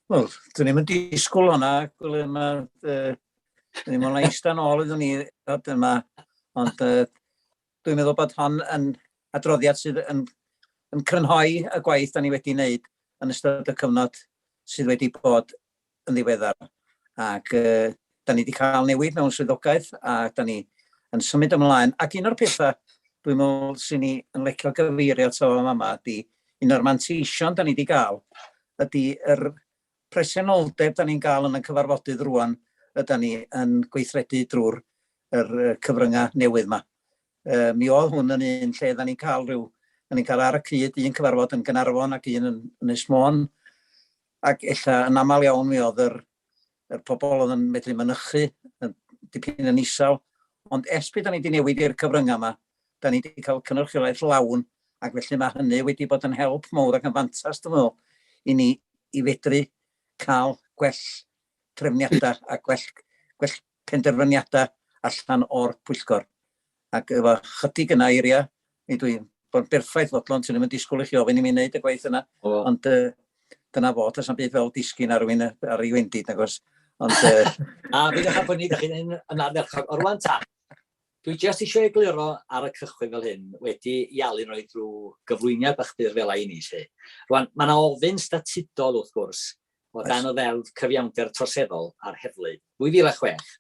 Wel, dyn ni'n disgwyl hwnna, Gwilym, a dyn ni'n mynd eistedd nôl iddyn ni yma, ond dwi'n meddwl bod hon yn adroddiad sydd yn, yn crynhoi y gwaith da ni wedi wneud yn ystod y cyfnod sydd wedi bod yn ddiweddar. Ac uh, da ni wedi cael newid mewn swyddogaeth a da ni yn symud ymlaen. Ac un o'r pethau dwi'n meddwl sy'n ni yn licio gyfeirio ato fo yma ydy un o'r manteision da ni wedi gael ydy yr presenoldeb da ni'n gael yn y cyfarfodydd rwan yda ni yn gweithredu drwy'r yr cyfryngau newydd yma. Uh, mi oedd hwn yn un lle da ni'n cael rhyw, da ni'n cael ar y cyd un cyfarfod yn Gaernarfon ac un yn Ynys Môn, ac ella yn aml iawn mi oedd yr, yr pobl oedd yn medru mynychu yn dipyn yn isel, ond ers pryd da ni wedi newid i'r cyfryngau yma, da ni wedi cael cynrychiolaeth lawn, ac felly mae hynny wedi bod yn help mawr ac yn fantas, dwi'n meddwl, i ni i fedru cael gwell trefniadau a gwell, gwell penderfyniadau allan o'r pwyllgor. Ac efo chydig yna eiriau, mi dwi'n bod yn berffaith fodlon, ti'n ddim yn disgwyl i chi ofyn i mi wneud y gwaith yna, o. Ond dyna fo, does na'm byd fel disgyn ar rywun ar ei wendid, nag oes. Ond... A fi ddechrau poeni, ydych chi'n un yn ardderchog. O rwan ta, dwi jyst eisiau egluro ar y cychwyn fel hyn, wedi i Alun roi drwy gyflwyniad bach byr fel i ni, lle. Rwan, mae yna ofyn statudol wrth gwrs, o dan y Ddeddf Cyfiawnder Troseddol a'r Heddlu, 2006,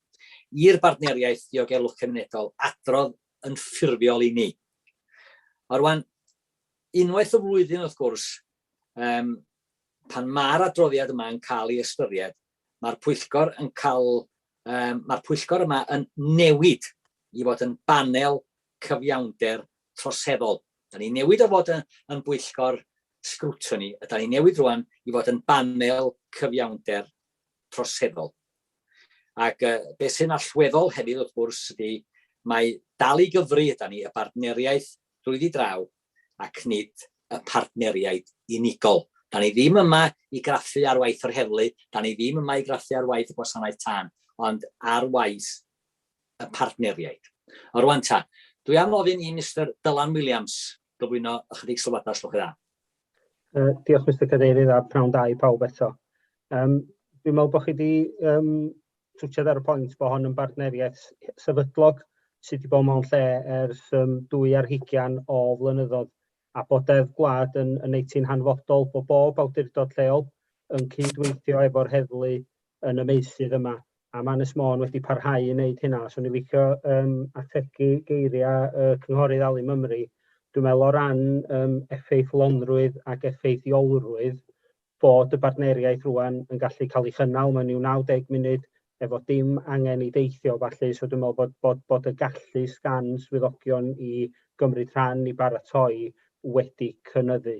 i'r Bartneriaeth Diogelwch Cymunedol adrodd yn ffurfiol i ni. A rwan, unwaith y flwyddyn wrth gwrs, um, pan mae'r adroddiad yma yn cael ei ystyried, mae'r pwyllgor yn cael, um, mae'r pwyllgor yma yn newid i fod yn banel cyfiawnder troseddol. Da ni newid o fod yn, yn bwyllgor scrutiny, a da ni newid rwan i fod yn banel cyfiawnder troseddol. Ac uh, beth sy'n allweddol hefyd wrth gwrs ydy mae dal i gyfri yda ni y bartneriaeth drwyddi draw ac nid y partneriaid unigol. Da ni ddim yma i graffu ar waith yr heddlu, da ni ddim yma i graffu ar waith y gwasanaeth tân, ond ar waith y partneriaid. O rwan ta, dwi am ofyn i Mister Dylan Williams gyflwyno ychydig sylwadau, os gwelwch yn dda. Diolch Mister Cadeirydd a pnawn da i pawb eto. Um, dwi'n meddwl bod chi wedi um, twtsiad ar y pwynt bod hon yn bartneriaeth sefydlog sydd wedi bod mewn lle ers um, 22 o flynyddoedd a bod Deddf Gwlad yn, yn ei ti'n hanfodol bod bob awdurdod lleol yn cydweithio efo'r heddlu yn y meysydd yma a mae Ynys Môn wedi parhau i wneud hynna. So o'n i'n licio um, ategu geiriau y cynghorydd Alun Mymru. Dwi'n meddwl o ran um, effeithlonrwydd ac effeithiolrwydd bod y bartneriaeth rwan yn gallu cael ei chynnal mewn i'w 90 munud efo dim angen i deithio falle, so dwi'n meddwl bod, bod, bod y gallu sgan swyddogion i gymryd rhan i baratoi wedi cynyddu.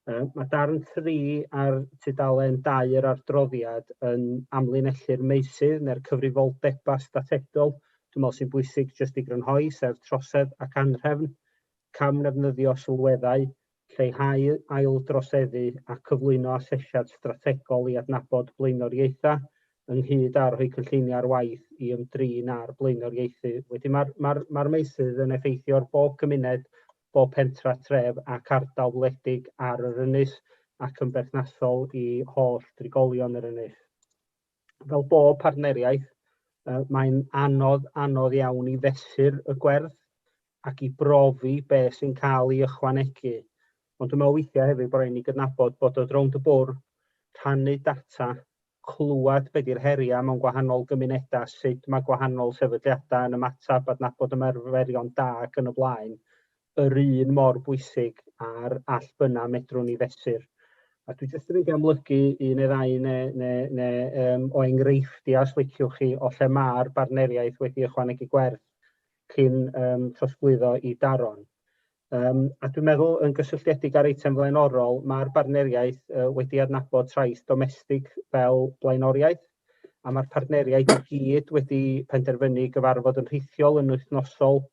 Mae darn 3 ar tudalen 2 yr adroddiad yn amlinellu'r meysydd neu'r cyfrifoldebau statudol, dwi'n meddwl sy'n bwysig jyst i grynhoi, sef trosedd ac anrhefn, camddefnyddio sylweddau, lleihau aildroseddu a cyflwyno asesiad strategol i adnabod blaenoriaethau, ynghyd â rhoi cynlluniau ar waith i ymdrin â'r blaenoriaethu. Wedyn mae'r mae mae meysydd yn effeithio ar bob cymuned, bob pentra, tref ac ardal wledig ar yr ynys ac yn berthnasol i holl drigolion yr ynys. Fel bob partneriaeth, mae'n anodd, anodd iawn i fesur y gwerth ac i brofi beth sy'n cael ei ychwanegu. Ond dwi'n meddwl weithiau hefyd bod rhaid ni gydnabod bod dod rownd y bwrdd, rhannu data, clywed be di'r heriau mewn gwahanol gymunedau, sut mae gwahanol sefydliadau yn ymateb, adnabod ymarferion da ac yn y blaen, yr un mor bwysig â'r allbynnau medrwn ni fesur. A dwi jyst yn mynd i amlygu un neu ddau neu, neu, neu um, o enghreifftiau, os liciwch chi, o lle mae'r bartneriaeth wedi ychwanegu gwerth cyn um, trosglwyddo i Daron. Um, a dwi'n meddwl yn gysylltiedig â'r eitem flaenorol, mae'r bartneriaeth uh, wedi adnabod trais domestig fel blaenoriaeth, a mae'r partneriaid i gyd wedi penderfynu gyfarfod yn rhithiol yn wythnosol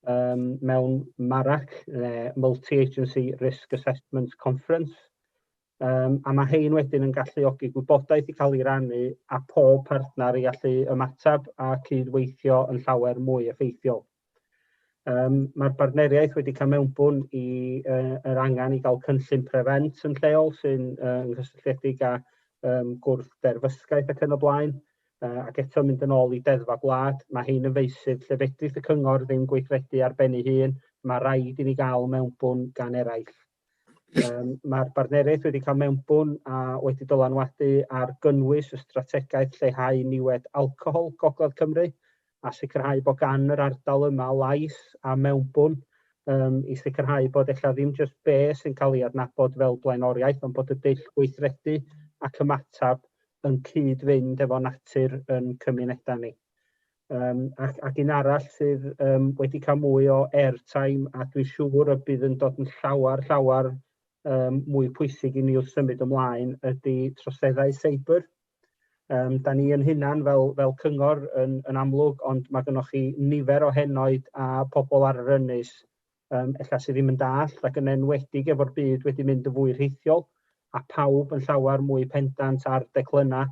um, mewn MARAC, neu Multi-Agency Risk Assessment Conference. Um, a mae hein wedyn yn galluogi gwybodaeth i cael ei rannu a pob partner i allu ymateb a cydweithio yn llawer mwy effeithiol. Mae'r bartneriaeth wedi cael mewnbwn i yr angen i gael cynllun Prevent yn lleol sy'n yn gysylltiedig â gwrth-derfysgaeth ac yn y blaen. Ac eto mynd yn ôl i deddfa gwlad, mae hein yn feysydd lle fedrith y cyngor ddim gweithredu ar ben ei hun, mae rhaid i ni gael mewnbwn gan eraill. Mae'r bartneriaeth wedi cael mewnbwn a wedi dylanwadu ar gynnwys y strategaeth lleihau niwed alcohol Gogledd Cymru a sicrhau bod gan yr ardal yma lais a mewnbwn i sicrhau bod ella ddim jyst be sy'n cael ei adnabod fel blaenoriaeth, ond bod y dull gweithredu ac ymateb yn cyd-fynd efo natur yn cymunedau ni. Ac un arall sydd wedi cael mwy o airtime a dwi'n siŵr y bydd yn dod yn llawer, llawer mwy pwysig i ni wrth symud ymlaen ydy troseddau seibr. Da ni yn hunan fel cyngor yn amlwg, ond mae gennych chi nifer o henoed a pobl ar yr ynys ella sydd ddim yn dallt, ac yn enwedig efo'r byd wedi mynd yn fwy rheithiol a pawb yn llawer mwy pendant ar declynnau,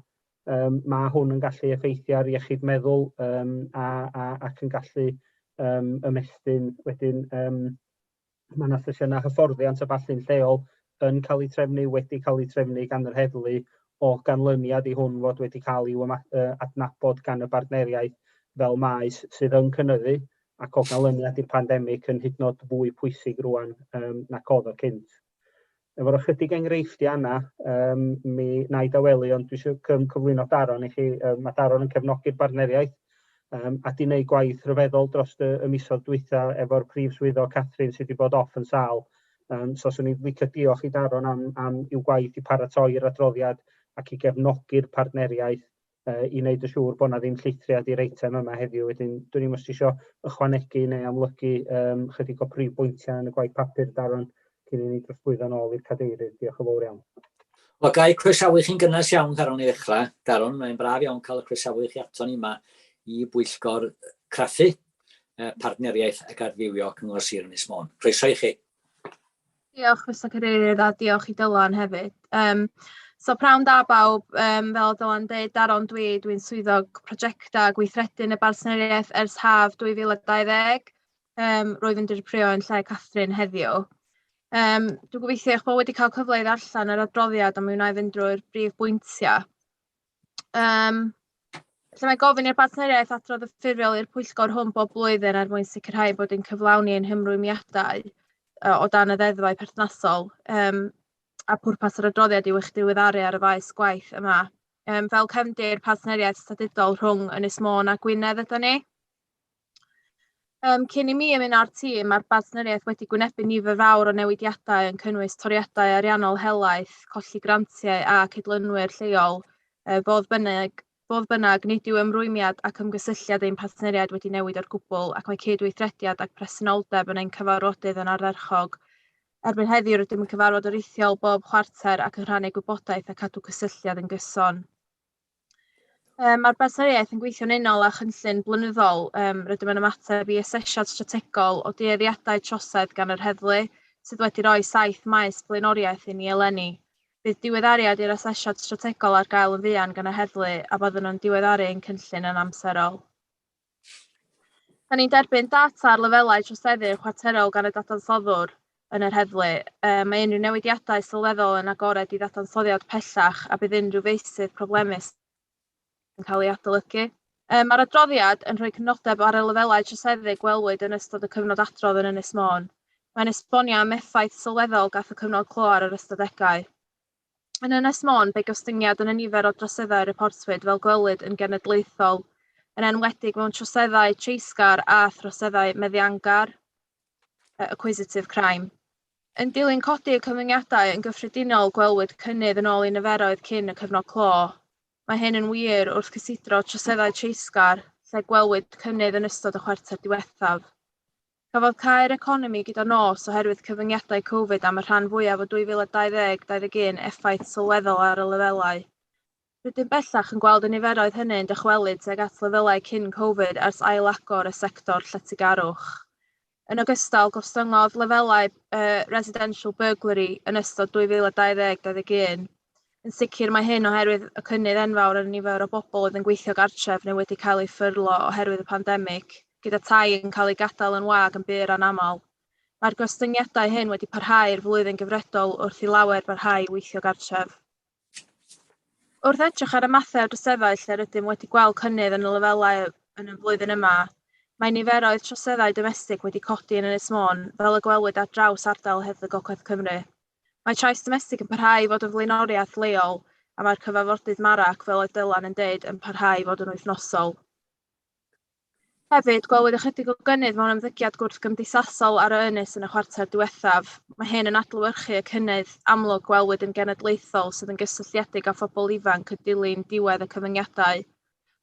mae hwn yn gallu effeithio ar iechyd meddwl ac yn gallu ymestyn wedyn. Mae yna sesiynau hyfforddiant a ballu'n lleol yn cael eu trefnu, wedi cael eu trefnu gan yr heddlu o ganlyniad i hwn fod wedi cael i'w adnabod gan y bartneriaeth fel maes sydd yn cynyddu ac o ganlyniad i'r pandemig yn hyd yn oed fwy pwysig rwan nac oedd o cynt. Efo'r ychydig enghreifftiau yna, mi wna i dawelu, ond dwi eisiau cyflwyno Daron i chi. Mae Daron yn cefnogi'r bartneriaeth a di wneud gwaith rhyfeddol dros y misoedd dwytha efo'r prif swyddog Catherine sydd wedi bod off yn sâl. So swn i'n licio diolch i Daron am i'w gwaith i paratoi'r adroddiad ac i gefnogi'r partneriaeth i wneud yn siŵr bod 'na ddim llithriad i'r eitem yma heddiw. Wedyn, dwn i'm os ti isio ychwanegu neu amlygu chydig o prif bwyntiau yn y gwaith papur, Daron, cyn i ni drosglwyddo nôl i'r cadeirydd. Diolch yn fawr iawn. Wel, ga i croesawu chi'n gynnes iawn, Daron, i ddechrau. Daron, mae'n braf iawn cael y croesawu chi ato ni yma i bwyllgor craffu partneriaeth ac adfywio Cyngor Sir Ynys Môn. Croeso i chi. Diolch, Mr Cadeirydd, a diolch i Dylan hefyd. So prawn da bawb, fel Dylan dweud, Daron dwi'n swyddog prosiectau gweithredu yn y bartneriaeth ers haf 2020. Rwyf yn dirprwyo yn lle Catherine heddiw. Dwi'n gobeithio eich bod wedi cael cyfle i ddarllen yr adroddiad, ond mi wna i fynd drwy'r brif bwyntiau. Felly mae gofyn i'r bartneriaeth adrodd y ffurfiol i'r pwyllgor hwn bob blwyddyn er mwyn sicrhau bod yn cyflawni ein hymrwymiadau o dan y ddeddfau perthnasol. A pwrpas yr adroddiad yw eich diweddaru ar y faes gwaith yma. Fel cefndir partneriaeth statudol rhwng Ynys Môn a Gwynedd ydy ni. Cyn i mi ymuno â'r tîm, mae'r bartneriaeth wedi gwynebu nifer fawr o newidiadau yn cynnwys toriadau ariannol helaeth, colli grantiau a cydlynwyr lleol. Fodd bynnag, nid yw ymrwymiad ac ymgysylltiad ein partneriaid wedi newid o'r gwbl, ac mae cydweithrediad ac presenoldeb yn ein cyfarfodydd yn ardderchog. Erbyn heddiw, rydym yn cyfarfod yn rhithiol bob chwarter ac yn rhannu gwybodaeth a cadw cysylltiad yn gyson. Mae'r bartneriaeth yn gweithio'n unol â chynllun blynyddol. Rydym yn ymateb i asesiad strategol o dueddiadau trosedd gan yr heddlu, sydd wedi rhoi 7 maes blaenoriaeth i ni eleni. Bydd diweddariad i'r asesiad strategol ar gael yn fuan gan y heddlu a byddwn nhw'n diweddaru ein cynllun yn amserol. Da ni'n derbyn data ar lefelau troseddu chwarterol gan y dadansoddwr yn yr heddlu. Mae unrhyw newidiadau sylweddol yn agored i ddadansoddiad pellach a bydd unrhyw feysydd problemus yn cael ei adolygu. Mae'r adroddiad yn rhoi crynodeb ar y lefelau troseddu gwelwyd yn ystod y cyfnod adrodd yn Ynys Môn. Mae'n esbonio am effaith sylweddol gath y cyfnod clo ar yr ystadegau. Yn Ynys Môn, bu gostyngiad yn y nifer o droseddau reportwyd fel gwelwyd yn genedlaethol, yn enwedig mewn troseddau treisgar a throseddau meddiangar, acquisitive crime. Yn dilyn codi y cyfyngiadau yn gyffredinol, gwelwyd cynnydd yn ôl i niferoedd cyn y cyfnod clo. Mae hyn yn wir wrth cysidro troseddau treisgar, lle gwelwyd cynnydd yn ystod y chwarter diwethaf. Cafodd cau'r economi gyda nos oherwydd cyfyngiadau Covid am y rhan fwyaf o 2020-21 effaith sylweddol ar y lefelau. Rydym bellach yn gweld y niferoedd hynny yn dychwelyd tuag at lefelau cyn Covid ers ail-agor y sector lletygarwch. Yn ogystal, gostyngodd lefelau residential burglary yn ystod 2020-21. Yn sicr mae hyn oherwydd y cynnydd enfawr yn y nifer o bobl oedd yn gweithio gartref neu wedi cael eu ffyrlo oherwydd y pandemig, gyda tai yn cael eu gadael yn wag yn bur anaml. Mae'r gostyngiadau hyn wedi parhau i'r flwyddyn gyfredol wrth i lawer barhau i weithio gartref. Wrth edrych ar y mathau o droseddau lle rydym wedi gweld cynnydd yn y lefelau yn y flwyddyn yma, mae niferoedd troseddau domestig wedi codi yn Ynys Môn, fel y gwelwyd ar draws ardal Heddlu Gogledd Cymru. Mae trais domestig yn parhau i fod yn flaenoriaeth leol, a mae'r cyfarfodydd MARAC, fel oedd Dylan yn deud, yn parhau i fod yn wythnosol. Hefyd, gwelwyd ychydig o gynnydd mewn ymddygiad gwrthgymdeithasol ar y ynys yn y chwarter diwethaf. Mae hyn yn adlewyrchu y cynnydd amlwg gwelwyd yn genedlaethol sydd yn gysylltiedig â phobl ifanc yn dilyn diwedd y cyfyngiadau.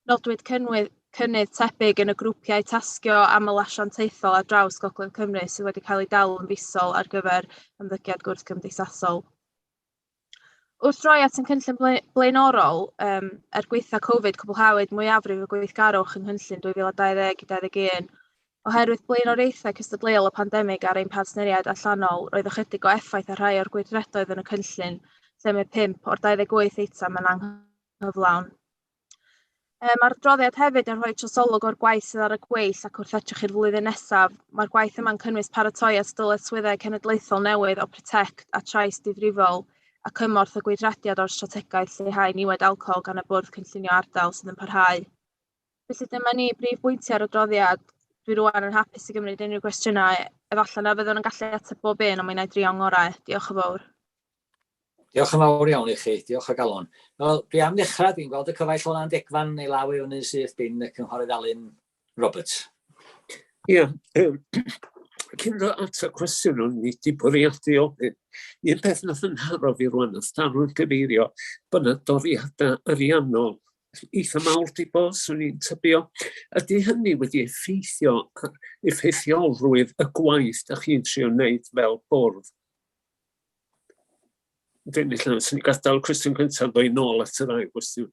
Nodwyd cynwydd, cynnydd tebyg yn y grwpiau tasgio aml-asiantaethol ar draws Gogledd Cymru sydd wedi cael eu dal yn fisol ar gyfer ymddygiad gwrthgymdeithasol. Wrth droi at ein cynllun blaenorol, er gwaetha Covid, cwblhawyd mwyafrif y gweithgarwch yng nghynllun 2020 i 21. Oherwydd blaenoriaethau cystadleuol y pandemig ar ein partneriaid allanol, roedd ychydig o effaith ar rhai o'r gweithredoedd yn y cynllun, lle mae 5 o'r 28 eitem yn anghyflawn. Mae'r adroddiad hefyd yn rhoi trosolwg o'r gwaith sydd ar y gweill ac wrth edrych i'r flwyddyn nesaf, mae'r gwaith yma'n cynnwys paratoi at dyletswyddau cenedlaethol newydd o Protect a trais difrifol a cymorth y gweithrediad o'r strategaeth lleihau niwed alcohol gan y Bwrdd Cynllunio Ardal sydd yn parhau. Felly dyma ni, brif bwyntiau'r adroddiad. Dwi rwan yn hapus i gymryd unrhyw gwestiynau. Efallai na fyddwn yn gallu ateb bob un, ond mi wna i drio'n ngorau. Diolch yn fawr. Diolch yn fawr iawn i chi, diolch o galon. Wel, dwi am ddechrau, dwi'n gweld y cyfaill o'n Degfan ei law i fyny syth bin y Cynghorydd Alun Roberts. Ie, yeah, cyn dod at y cwestiwn o'n i wedi bwriadu ofyn, un peth nath yn nharo fi rwan, nath Darren gyfeirio bod yna doriadau ariannol eitha mawr di bod, swn i'n tybio. Ydy hynny wedi effeithio effeithiolrwydd y gwaith da chi'n trio wneud fel bwrdd? Dwi'n ella, swn i'n gadael y cwestiwn cyntaf, ddoi nôl at yr ail gwestiwn.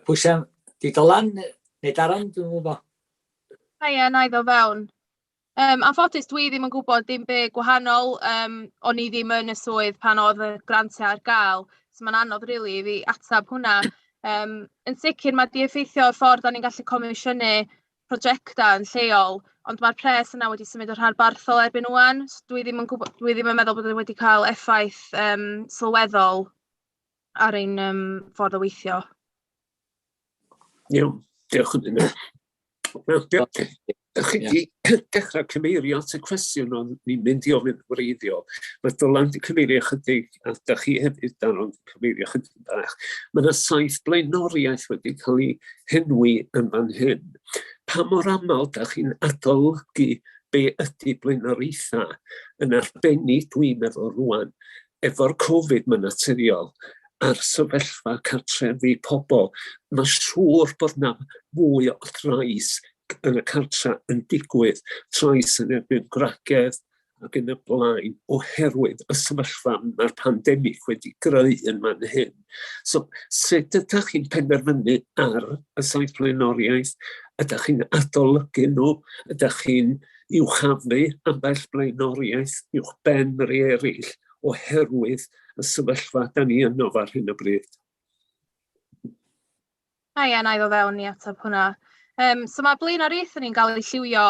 Pwy sy'n di Dylan neu Darren, dwi'n gwybod. Haia, na i ddod fewn. Anffodus, dwi ddim yn gwybod dim byd gwahanol. O'n i ddim yn y swydd pan oedd y grantiau ar gael, so mae'n anodd rili i fi ateb hwnna. Yn sicr mae 'di effeithio ar ffordd da ni'n gallu comisiynu prosiectau yn lleol, ond mae'r pres yna wedi symud yn rhanbarthol erbyn ŵan, so dwi ddim yn gwybod, dwi ddim yn meddwl bod e wedi cael effaith sylweddol ar ein ffordd o weithio. Iawn, diolch yn fawr. Wel, diolch. Ydych chi wedi dechrau cyfeirio at y cwestiwn o'n ni'n mynd i ofyn wreiddiol. Mae Dylan wedi cyfeirio chydig, a da chi hefyd, Daron, wedi cyfeirio chydig bach. Mae yna saith blaenoriaeth wedi cael ei henwi yn fan hyn. Pa mor aml da chi'n adolygu be ydy blaenoriaethau yn arbennig, dwi'n meddwl rwan, efo'r Covid mae'n naturiol, a'r sefyllfa cartrefi pobl, mae'n siŵr bod yna fwy o drais yn y cartra yn digwydd, trais yn erbyn gwragedd ac yn y blaen, oherwydd y sefyllfa mae'r pandemig wedi greu yn man hyn. So, sut ydych chi'n penderfynu ar y saith blaenoriaeth? Ydych chi'n adolygu nhw? Ydych chi'n uwchafu ambell blaenoriaeth uwch ben rei eraill oherwydd y sefyllfa da ni yno ar hyn o bryd? Haia, na i ddod fewn i ateb hwnna. So mae blaenoriaethau ni'n cael eu lliwio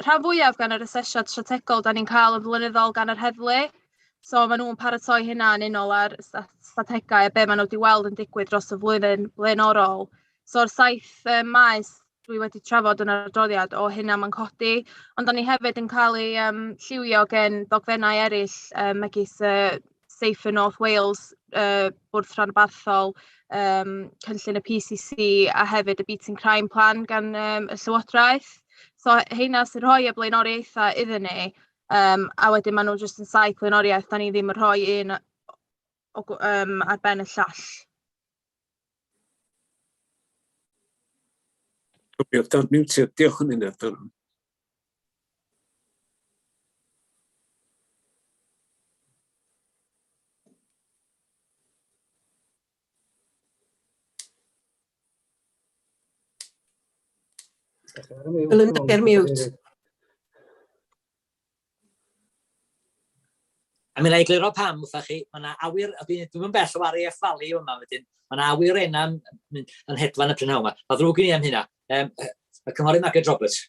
rhan fwyaf gan yr asesiad strategol da ni'n cael yn flynyddol gan yr heddlu. So maen nhw'n paratoi hynna yn unol â'r strategau a be maen nhw wedi weld yn digwydd dros y flwyddyn blaenorol. So'r saith maes dwi wedi trafod yn yr adroddiad o hynna mae'n codi, ond da ni hefyd yn cael ei lliwio gen dogfennau eraill, megis Safer North Wales, Bwrdd Rhanbarthol, cynllun y PCC a hefyd y Beating Crime Plan gan y Llywodraeth. So heina sy'n rhoi y blaenoriaethau iddyn ni, a wedyn maen nhw jyst yn saith blaenoriaeth, da ni ddim yn rhoi un ar ben y llall. Diolch, dan mute. Diolch yn hynny, Darren. Dylan, ar mute. A mi wna i egluro pam wrtha chi, mae yna awyr, a dwi'n dwi bell o RAF Valley yma wedyn, mae yna awyr ena'n mynd yn hedfan y prynhawn yma. Mae ddrwg i ni am hynna. Um, Y Cynghorydd Margaret Roberts.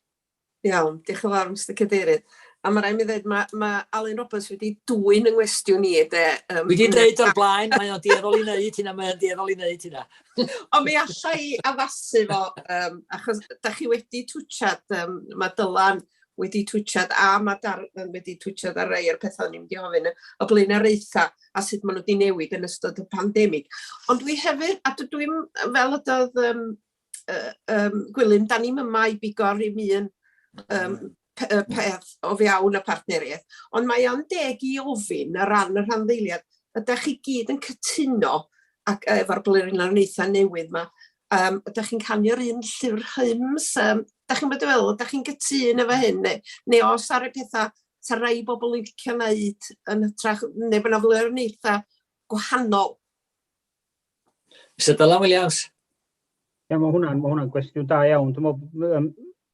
Iawn, diolch yn fawr, Mr Cadeirydd. A mae rhaid mi ddweud, mae, mae Alun Roberts wedi dwyn yng nghwestiwn i, de. Dwi wedi dweud o'r blaen, mae o'n dueddol i wneud hynna, mae o'n dueddol i wneud hynna. Ond mi alla i addasu fo, achos da chi wedi twtsiad, mae Dylan wedi twtsiad a mae Darren wedi twtsiad ar rai o'r pethau o'n i'n mynd i ofyn, y blaenoriaethau a sut maen nhw wedi newid yn ystod y pandemig. Ond dwi hefyd, a dydw i'm, fel ydodd Gwilym, da ni'm yma i bigo ar ddim un peth o fewn y partneriaeth, ond mae o'n deg i ofyn ar ran y rhanddeiliad, ydych chi gyd yn cytuno ac efo'r blaenoriaethau newydd yma, ydych chi'n canu'r un llyfr hymns, ydych chi'n bod i feddwl, ydych chi'n gytûn efo hyn, neu os ar y pethau sa rai bobl yn licio wneud yn hytrach, neu bod yna flaenoriaethau gwahanol? Mr Dylan Williams. Ie, mae hwnna'n ma hwnna gwestiwn da iawn. Dwi'n meddwl,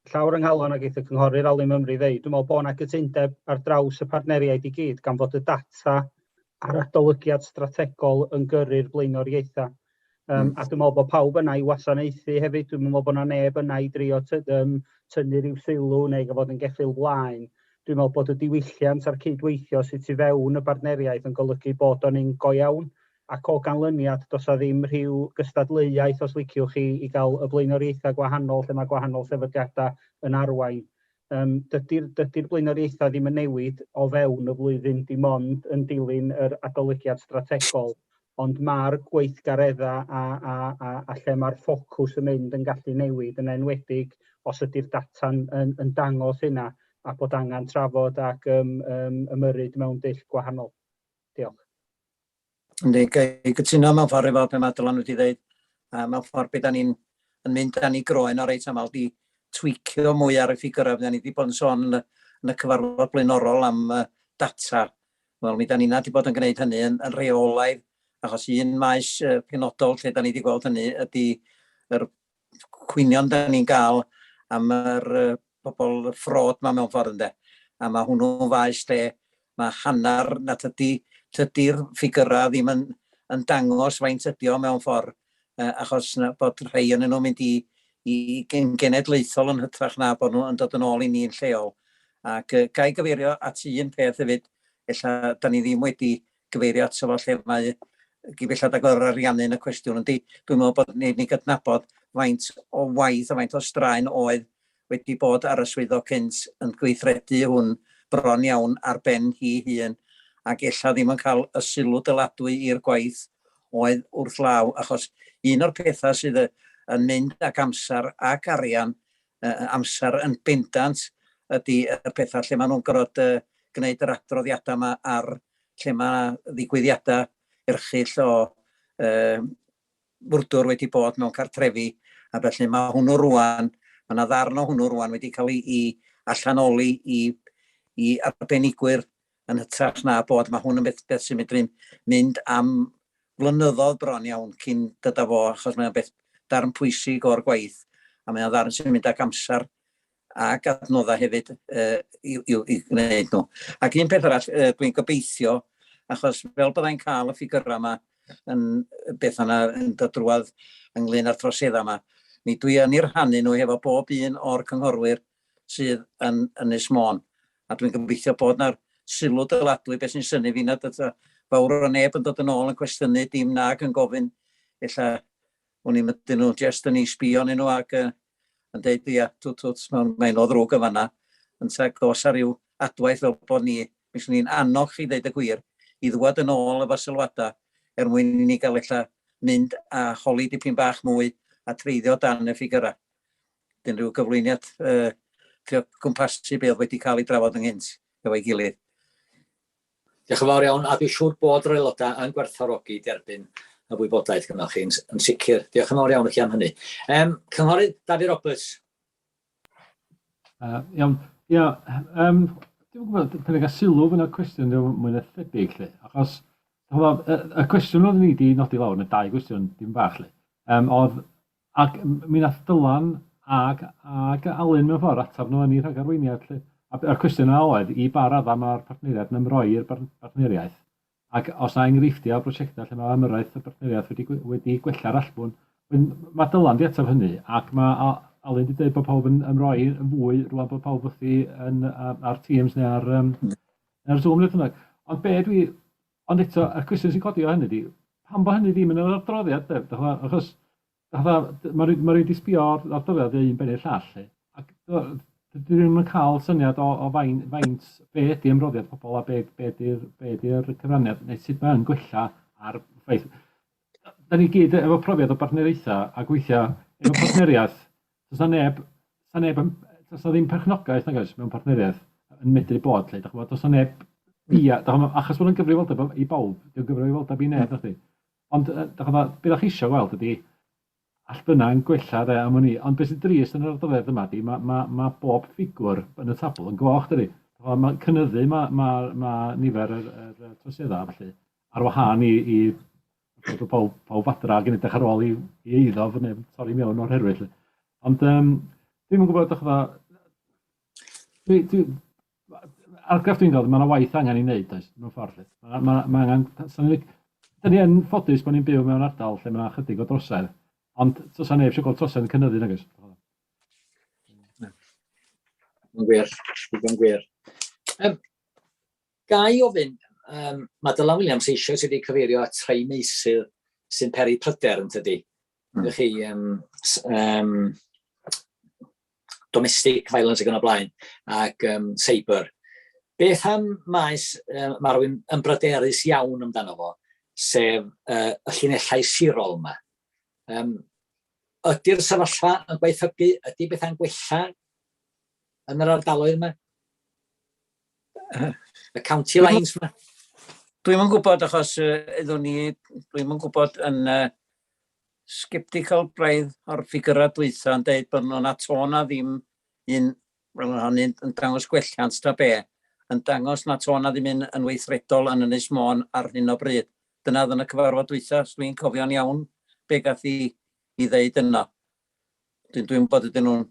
llawr yng nghalon ag eitha cynghorydd Alun Mymru ddeud, dwi'n meddwl bod yna gytundeb ar draws y partneriaid i gyd, gan fod y data a'r adolygiad strategol yn gyrru'r blaenoriaethau. A dwi'n meddwl bod pawb yna i wasanaethu hefyd, dwi'n meddwl bod yna neb yna i drio tynnu rhyw sylw neu fod yn geffyl blaen. Dwi'n meddwl bod y diwylliant a'r cydweithio sydd tu fewn y bartneriaeth yn golygu bod o'n un go iawn, ac o ganlyniad does 'na ddim rhyw gystadleuaeth, os liciwch chi, i gael y blaenoriaethau gwahanol lle mae gwahanol sefydliadau yn arwain. Dydy'r dydy blaenoriaethau ddim yn newid o fewn y flwyddyn, dim ond yn dilyn yr adolygiad strategol, ond mae'r gweithgareddau a lle mae'r ffocws yn mynd yn gallu newid, yn enwedig os ydy'r data'n yn dangos hynna a bod angen trafod ac ymyrryd mewn dull gwahanol. Diolch. Yndi, ga i gytuno mewn ffordd efo be mae Dylan wedi dweud. A mewn ffordd be da ni'n yn mynd dan ni groen o reit aml di tweakio mwy ar y ffigurau. Fydda ni wedi bod yn sôn yn y, yn y cyfarfod blaenorol am data. Wel, mi da ni'na wedi bod yn gwneud hynny yn rheolaidd, achos un maes penodol lle da ni wedi gweld hynny ydy yr cwynion da ni'n gael am yr pobl ffrod ma mewn ffordd ynde. A mae hwnnw'n faes lle mae hanner na tydi, tydi'r ffigyrau ddim yn dangos faint ydi o mewn ffordd, achos na, bod rhai yn nhw'n mynd i genedlaethol yn hytrach na bod nhw yn dod yn ôl i ni'n lleol. Ac ga i gyfeirio at un peth hefyd, ella da ni ddim wedi gyfeirio ato fo lle mae gyn bellad ag o'r ariannu yn y cwestiwn yndi, dwi'n meddwl bod ni ni gydnabod faint o waith a faint o straen oedd wedi bod ar y swyddog cynt yn gweithredu hwn bron iawn ar ben hi hun ac ella ddim yn cael y sylw dyladwy i'r gwaith oedd wrth law achos un o'r pethau sydd yn mynd ag amser ac arian amser yn bendant ydy y pethau lle maen nhw'n gorfod gwneud yr adroddiadau yma ar lle mae ddigwyddiadau erchyll o fwrdwr wedi bod mewn cartrefi, a felly mae hwnnw rwan, mae yna ddarn o hwnnw rwan wedi cael ei allanoli i arbenigwyr yn hytrach na bod, mae hwn yn beth, beth sy'n medru mynd am flynyddoedd bron iawn cyn dod â fo, achos mae'n beth darn pwysig o'r gwaith, a mae'n ddarn sy'n mynd ag amser ac adnoddau hefyd i gwneud nhw. Ac un peth arall, dwi'n gobeithio, achos fel byddai'n cael y ffigurau yma yn beth yna yn dod drwadd ynglyn â'r troseddau yma, mi dwi yn eu rhannu nhw hefo bob un o'r cynghorwyr sydd yn Ynys Môn. A dwi'n gobeithio bod na'r sylw dyladwy, beth sy'n synnu fi nad ydy fawr o neb yn dod yn ôl yn cwestiynu dim nag yn gofyn, ella, wn i'm ydyn nhw jyst yn ei sbio arnyn nhw ac yn deud ia, twt twt, mae'n o ddrwg yn fanna, ynte dos ar ryw adwaith fel bod ni, mi swn i'n annog chi ddeud y gwir, i ddwad yn ôl efo sylwadau er mwyn i ni gael ella mynd a holi dipyn bach mwy a treiddio dan y ffigyrau. Dyn rhyw gyflwyniad trio cwmpasu be oedd wedi cael ei drafod ynghynt efo'i gilydd. Diolch yn fawr iawn, a dwi'n siŵr bod yr aelodau yn gwerthfawrogi derbyn y wybodaeth gynnoch chi, yn sicr. Diolch yn fawr iawn i chi am hynny. Cynghorydd David Roberts. Iawn, ia, dwi'n gwybod, pan i'n cael sylw fyna cwestiwn, dwi'n mwy na thebyg, lle, achos, ch'mod, y cwestiwn oeddwn i wedi nodi lawr, neu dau gwestiwn, dim bach, lle, oedd Ac mi nath Dylan ag ag Alun mewn ffordd atab nhw yn eu rhagarweiniad 'lly. A a'r cwestiwn yna oedd, i ba raddau mae'r partneriaid yn ymroi i'r bartneriaeth, ac os 'na enghreifftiau o brosiectau lle mae ymyrraeth y bartneriaeth wedi wedi gwella'r allbwn. Wedyn, mae Dylan 'di ateb hynny, ac mae Alun wedi dweud bod pawb yn ymroi yn fwy rwan bod pawb wrthi yn, ar Teams neu ar, ar Zoom neu bynnag. Ond be dwi... Ond eto, y cwestiwn sy'n codi o hynny di, pam bod hynny ddim yn yr adroddiad, de? Achos fatha, mae rhywun wedi sbio ar adroddiad o un ben i'r llall, lle. Ac dwi ddim yn cael syniad o, o faint, faint, be ydy ymroddiad pobl a be, be ydy'r be ydy cyfraniad, neu sut mae'n gwella ar ffaith. Da ni gyd efo profiad o bartneriaethau a gweithio efo partneriaeth, does na neb, does na neb, does na ddim perchnogaeth nag oes mewn partneriaeth yn medru bod, lle, dach ch'mod, does na neb bia, dach ch'mod, achos bod yn gyfrifoldeb i bawb, dio'n gyfrifoldeb i neb, nachdi? Ond, dach ch'mod, be ddach chi eisiau gweld ydy allbynnau yn gwella de, am wn i, ond beth sy'n drist yn yr adroddiad yma ydy, mae ma, ma bob ffigwr yn y tabl yn goch, dydy. Mae cynyddu mae ma, ma nifer yr, yr troseddau, felly, ar wahân i, i bod pawb, pawb adra ac yn edrych ar ôl i, i eiddo fod neb yn torri mewn o'r herwydd. Ond um, dwi'm yn gwybod, dych dwi, dwi, argraff dwi'n gael, mae yna waith angen i wneud, oes, mewn ffordd. Mae ma, ma angen, da ni yn ffodus bod ni'n byw mewn ardal lle mae yna chydig o drosedd, ond does neb eisiau gweld trosedd yn cynyddu, nag oes? Mae'n gwir, digon gwir. Um, Ga i ofyn, um, mae Dylan Williams eisoes wedi cyfeirio at rhai meysydd sy'n peri pryder yn tydi? Mm. Chi, um, um, domestic violence ac yn y blaen, ac um, cyber. Beth am maes um, mae rhywun yn bryderus iawn amdano fo, sef uh, y llinellau sirol yma? Um, ydy'r sefyllfa yn gwaethygu? Ydy bethau'n gwella yn yr ardaloedd yma? Y county lines yma? Dwi'm yn gwybod achos uh, iddwn ni, dwi'm yn gwybod yn uh, sceptical braidd o'r ffigurau dwytha yn deud bod nhw'n ato na ddim un, wel hynny'n yn dangos gwelliant ta be, yn dangos na to na ddim un yn weithredol yn Ynys Môn ar hyn o bryd. Dyna oedd yn y cyfarfod dwytha, os dwi'n cofio'n iawn be gath i, i ddeud yno. Dwi'n dwi bod ydyn nhw'n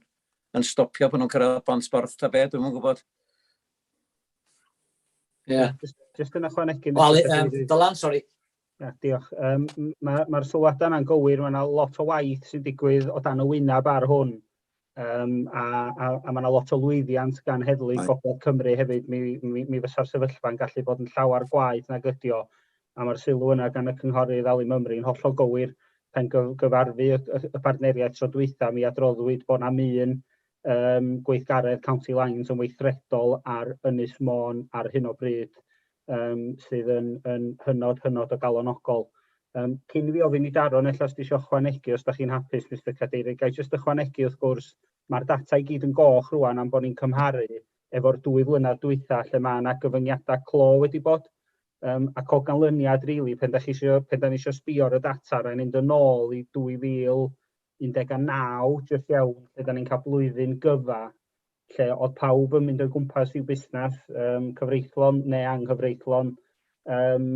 yn stopio pan nhw'n cyrraedd Bont Borth ta be, dwi'n yn gwybod. Ie. Yeah. Just, just yn ychwanegu... Well, um, Dylan, sorry. Ja, diolch. Um, Mae'r ma, sylwadau yna'n gywir, mae yna lot o waith sy'n digwydd o dan y wyneb ar hwn. Um, a, a, a mae yna lot o lwyddiant gan Heddlu Gogledd Cymru hefyd. Mi, mi, mi fysa'r sefyllfa'n gallu bod yn llawer gwaeth nag ydi o. A mae'r sylw yna gan y cynghorydd Ali Mymru yn hollol gywir. Pan gyfarfu y, y, y partneriaeth tro dwytha, mi adroddwyd bod 'na'm un um, gweithgaredd County Lines yn weithredol ar Ynys Môn ar hyn o bryd, um, sydd yn, yn hynod, hynod o galonogol. Um, cyn i fi ofyn i Daron, ella os ti eisiau ychwanegu, os da chi'n hapus, Mr Cadeirydd, gai jyst ychwanegu wrth gwrs, mae'r data i gyd yn goch rwan am bod ni'n cymharu efo'r dwy flynedd dwytha lle mae yna gyfyngiadau clo wedi bod. Um, ac o ganlyniad, really, pen da chi isio, pen da ni eisiau sbio ar y data, rhaid mynd yn ôl i 2019, jyst iawn, lle da ni'n cael blwyddyn gyfa, lle oedd pawb yn mynd o gwmpas i'w busnes, um, cyfreithlon neu anghyfreithlon, um,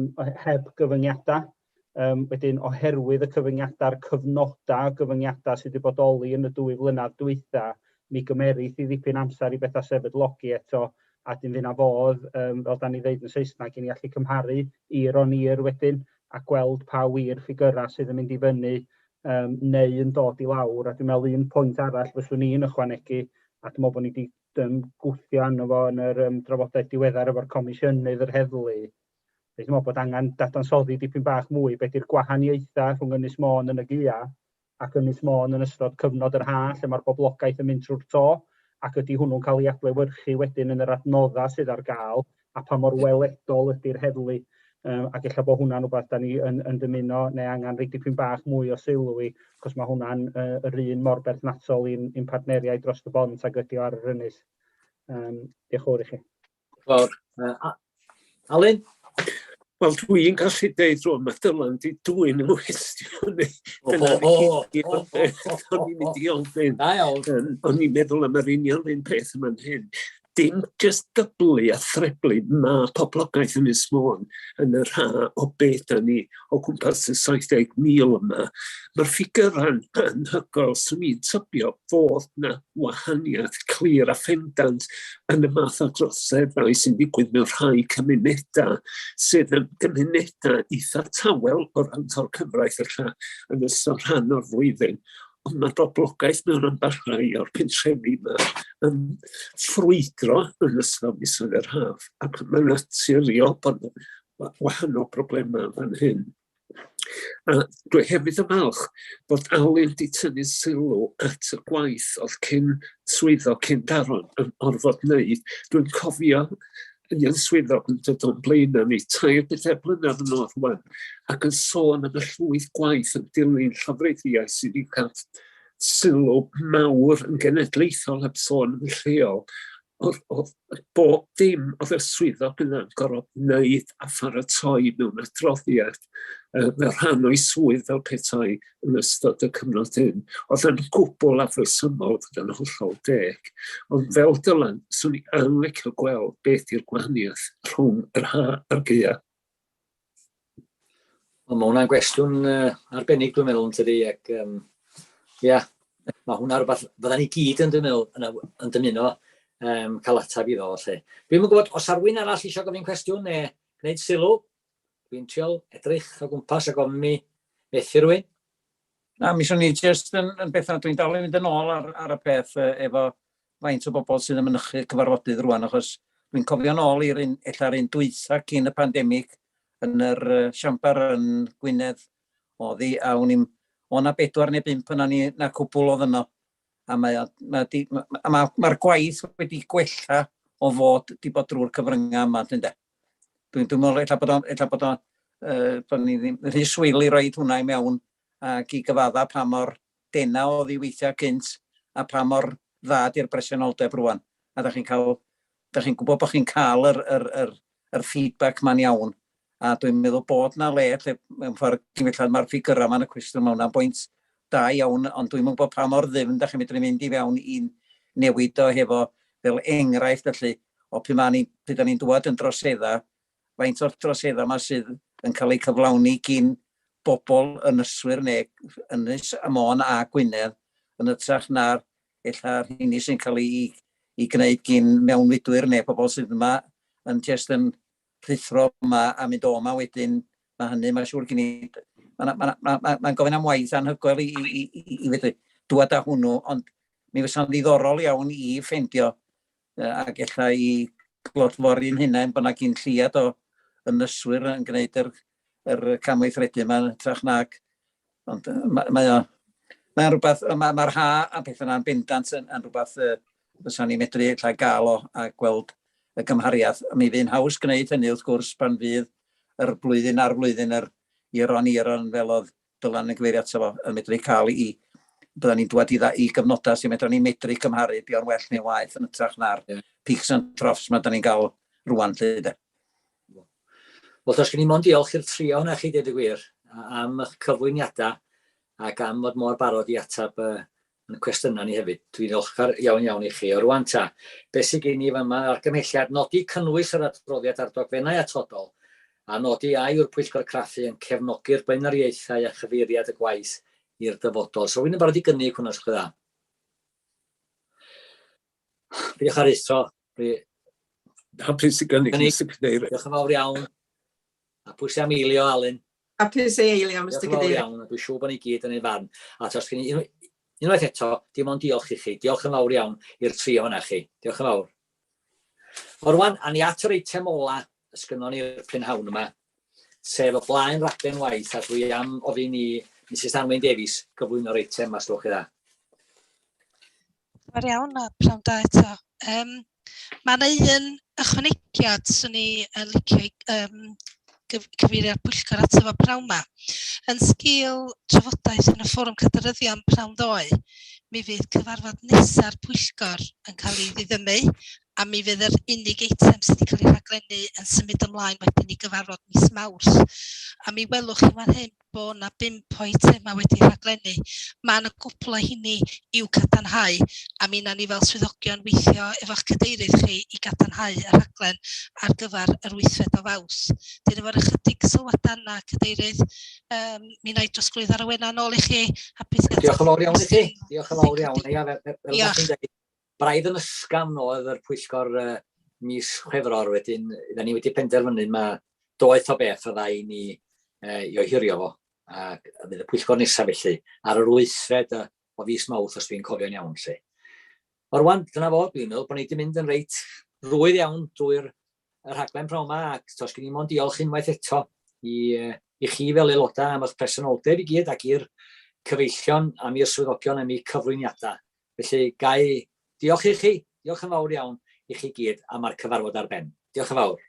heb gyfyngiadau. Um, wedyn, oherwydd y cyfyngiadau'r cyfnodau gyfyngiadau sydd wedi bodoli yn y dwy flynedd dwytha, mi gymerith i ddipyn amser i bethau sefydlogi eto, a dim fyna fodd, um, fel da ni ddeud yn Saesneg, i ni allu cymharu year on year wedyn, a gweld pa wir ffigyrau sydd yn mynd i fyny um, neu yn dod i lawr. A dwi'n meddwl un pwynt arall fyswn i'n ychwanegu, a dwi'n meddwl bod ni wedi um, gwthio arno fo yn yr um, drafodaeth diweddar efo'r Comisiynydd yr Heddlu, Dwi'n meddwl bod angen dadansoddi dipyn bach mwy beth yw'r gwahaniaethau rhwng Ynys Môn yn y gaea ac Ynys Môn yn ystod cyfnod yr ha lle mae'r boblogaeth yn mynd trwy'r to ac ydy hwnnw'n cael ei adlewyrchu wedyn yn yr adnoddau sydd ar gael a pa mor weledol ydy'r heddlu. Um, ac ella bod hwnna'n rhywbeth da ni yn, yn dymuno neu angen rhoi dipyn bach mwy o sylw i, achos mae hwnna'n uh, yr un mor berthnasol i'n, i'n partneriaid dros y bont ag ydy o ar yr ynys. Um, diolch yn fawr i chi. Fawr. Uh, Alun? Wel, dwi'n gallu deud rwan, mae Dylan di dwyn yng nghwestiwn i. Dyna o'n i'n mynd i ofyn. O'n i'n meddwl am yr union un peth yma'n hyn. Dim just dyblu a threblu mae poblogaeth Ynys Môn yn yr ha o beth da ni o gwmpas y 70,000 yma. Mae'r ffigurau'n anhygoel, swn i'n tybio fod na wahaniaeth clir a phendant yn y math o droseddau sy'n digwydd mewn rhai cymunedau sydd yn gymunedau eitha tawel o ran tor cyfraith ella yn ystod rhan o'r flwyddyn. Ond mae'r boblogaeth mewn ambell rai o'r pentrefi yma yn ffrwydro yn ystod misoedd yr haf, ac mae'n naturiol bod wahanol broblemau fan hyn. A dwi hefyd yn falch bod Alun wedi tynnu sylw at y gwaith oedd cyn swyddog cyn Daron yn orfod wneud. Dwi'n cofio yn swyddog yn dod o'n blaenau ni 3 pedair blynedd yn ôl rwan ac yn sôn am y llwyth gwaith yn dilyn llofruddiaeth sydd wedi cael sylw mawr yn genedlaethol heb sôn yn lleol oedd bob dim oedd y swyddog yna'n gorfod wneud a pharatoi mewn adroddiad fel rhan o'i swydd fel petai yn ystod y cyfnod hyn. Oedd yn gwbl afresymol, fod yn hollol deg. Ond fel Dylan, swn i yn licio gweld beth yw'r gwahaniaeth rhwng yr ha a'r gaea. Wel, mae hwnna'n gwestiwn arbennig, dwi'n meddwl, yn tydi, ac ia, mae hwnna rhywbeth fydda ni gyd yn, dwi'n meddwl, yn dymuno cael ateb iddo, felly. Dwi'm yn gwybod, os ar rywun arall eisiau gofyn cwestiwn neu gwneud sylw, dwi'n trial edrych o gwmpas a gofyn mi methu rhywun. Na, mi swn i jyst yn bethau, dwi'n dal i fynd yn ôl ar y peth efo faint o bobl sydd yn mynychu cyfarfodydd rwan, achos dwi'n cofio'n ôl i'r un, ella'r un dwytha cyn y pandemig yn yr siambar yn Gwynedd oedd hi, a o'n i'm, o na bedwar neu bump yna ni, na cwbl oedd yno. A mae, mae, di, ma, ma, mae'r gwaith wedi gwella o fod di bod drwy'r cyfryngau yma, dwi'n de. Dwi'n meddwl ella bod o'n, ella bod o'n, bod ni ddim rhy swil i roid hwnna i mewn ac i gyfadda pa mor dena oedd hi weithiau cynt a pa mor dda di'r bresenoldeb rwan. A da chi'n cael, da chi'n gwybod bod chi'n cael yr feedback ma'n iawn. A dwi'n meddwl bod na le lle mewn ffordd cyn mae'r ffigurau ma'n y cwestiwn, mae hwnna'n bwynt da iawn, ond dwi'n gwybod pa mor ddyfn da chi'n medru mynd i fewn i newid o hefo fel enghraifft felly, o pryd ma ni, pryd da ni'n dŵad yn drosedda, faint o'r trosedda yma sydd yn cael eu cyflawni gin bobl ynyswyr neu Ynys y Môn a Gwynedd yn hytrach na'r ella rheini sy'n cael ei gwneud gin mewnfudwyr neu pobl sydd yma yn jyst yn rhuthro yma a mynd o yma wedyn. Mae hynny, mae'n siŵr gen i, mae'n ma, ma, ma, ma gofyn am waith anhygoel i fedru dŵad â hwnnw, ond mi fysa'n ddiddorol iawn i ffeindio ac ella i glodfori'n hunain bod 'na gyn lleiad o ynyswyr yn gwneud yr camweithredu yma yn hytrach nag, ond mae o, mae'n rhywbeth, mae'r ma ha a pethau yna'n bendant yn rhywbeth fysa ni'n medru ella gael o a gweld y gymhariaeth. Mi fydd haws gwneud hynny wrth gwrs pan fydd yr blwyddyn ar flwyddyn yr year on year on fel oedd Dylan yn gyfeirio ato fo, yn medru cael i, bydda ni'n dwad i gyfnodau sy'n medru ni'n medru cymharu be o'n well neu waeth yn hytrach na'r peaks and troughs ma da ni'n gael rwan lly de. Wel, does gen i mond diolch i'r trio yna chi, dweud y gwir, am eich cyflwyniadau ac am fod mor barod i ateb yn cwestiynau ni hefyd. Dwi'n ddiolchgar iawn iawn i chi. O rwan ta, beth sydd gen i fama argymhelliad nodi cynnwys yr adroddiad a'r dogfennau atodol a nodi a yw'r Pwyllgor Craffu yn cefnogi'r blaenoriaethau a chyfeiriad y gwaith i'r dyfodol. So rwy'n yn barod i gynnig hwnna, os gwelwch yn dda. Diolch ar eithro. Hapus i gynnig, Mr Cadeirydd. Diolch yn fawr iawn. A pwy sy'n am eilio, Alun? Hapus i eilio, Mr Cadeirydd. Diolch yn fawr iawn, a dwi'n siŵr bod ni gyd yn ei farn. A os gen i unwaith eto, dim ond diolch i chi. Diolch yn fawr iawn i'r tri ohonoch chi. Diolch yn fawr. O rwan, a ni at yr eitem ola ysgynnon ni'r prynhawn yma, sef y blaen raglen waith, a dwi am ofyn i Misus Anwen Davies gyflwyno'r eitem yma, os gwelwch chi dda. Diolch iawn a pnawn da eto. Mae yna un ychwanegiad 'swn i yn licio cyfeirio'r pwyllgor ato fo pnawn 'ma. Yn sgil trafodaeth yn y fforwm cadeiryddion pnawn ddoe, mi fydd cyfarfod nesa'r pwyllgor yn cael ei ddiddymu a mi fydd yr unig eitem sydd wedi cael ei rhaglennu yn symud ymlaen wedyn i gyfarfod mis Mawrth. A mi welwch chi fan hyn bod 'na bump o eitemau wedi rhaglennu. Mae 'na gwpl o heini i'w cadarnhau, a mi wnawn ni fel swyddogion weithio efo'ch cadeirydd chi i gadarnhau y rhaglen ar gyfer yr wythfed o Fawrth. Dyn efo'r ychydig sylwadau yna, cadeirydd, mi wna i drosglwyddo ar awenau nôl i chi. Hapus i Diolch yn fawr iawn i chi. Diolch yn fawr iawn. Ia, fel chi'n dweud, braidd yn ysgafn oedd yr pwyllgor mis Chwefror wedyn, da ni wedi penderfynu ma doeth o beth fydda i ni i ohirio fo, ac fydd y pwyllgor nesaf felly ar yr wythfed o fis Mawrth os dwi'n cofio'n iawn 'lly. Wel rwan, dyna fo, dwi'n meddwl bod ni wedi mynd yn reit rwydd iawn drwy'r y rhaglen pnawn 'ma ac tos gen i mond diolch unwaith eto i, i chi fel aelodau am eich presenoldeb i gyd ac i'r cyfeillion am i'r swyddogion am eu cyflwyniadau. Felly, gai diolch i chi, diolch yn fawr iawn i chi gyd a mae'r cyfarfod ar ben. Diolch yn fawr.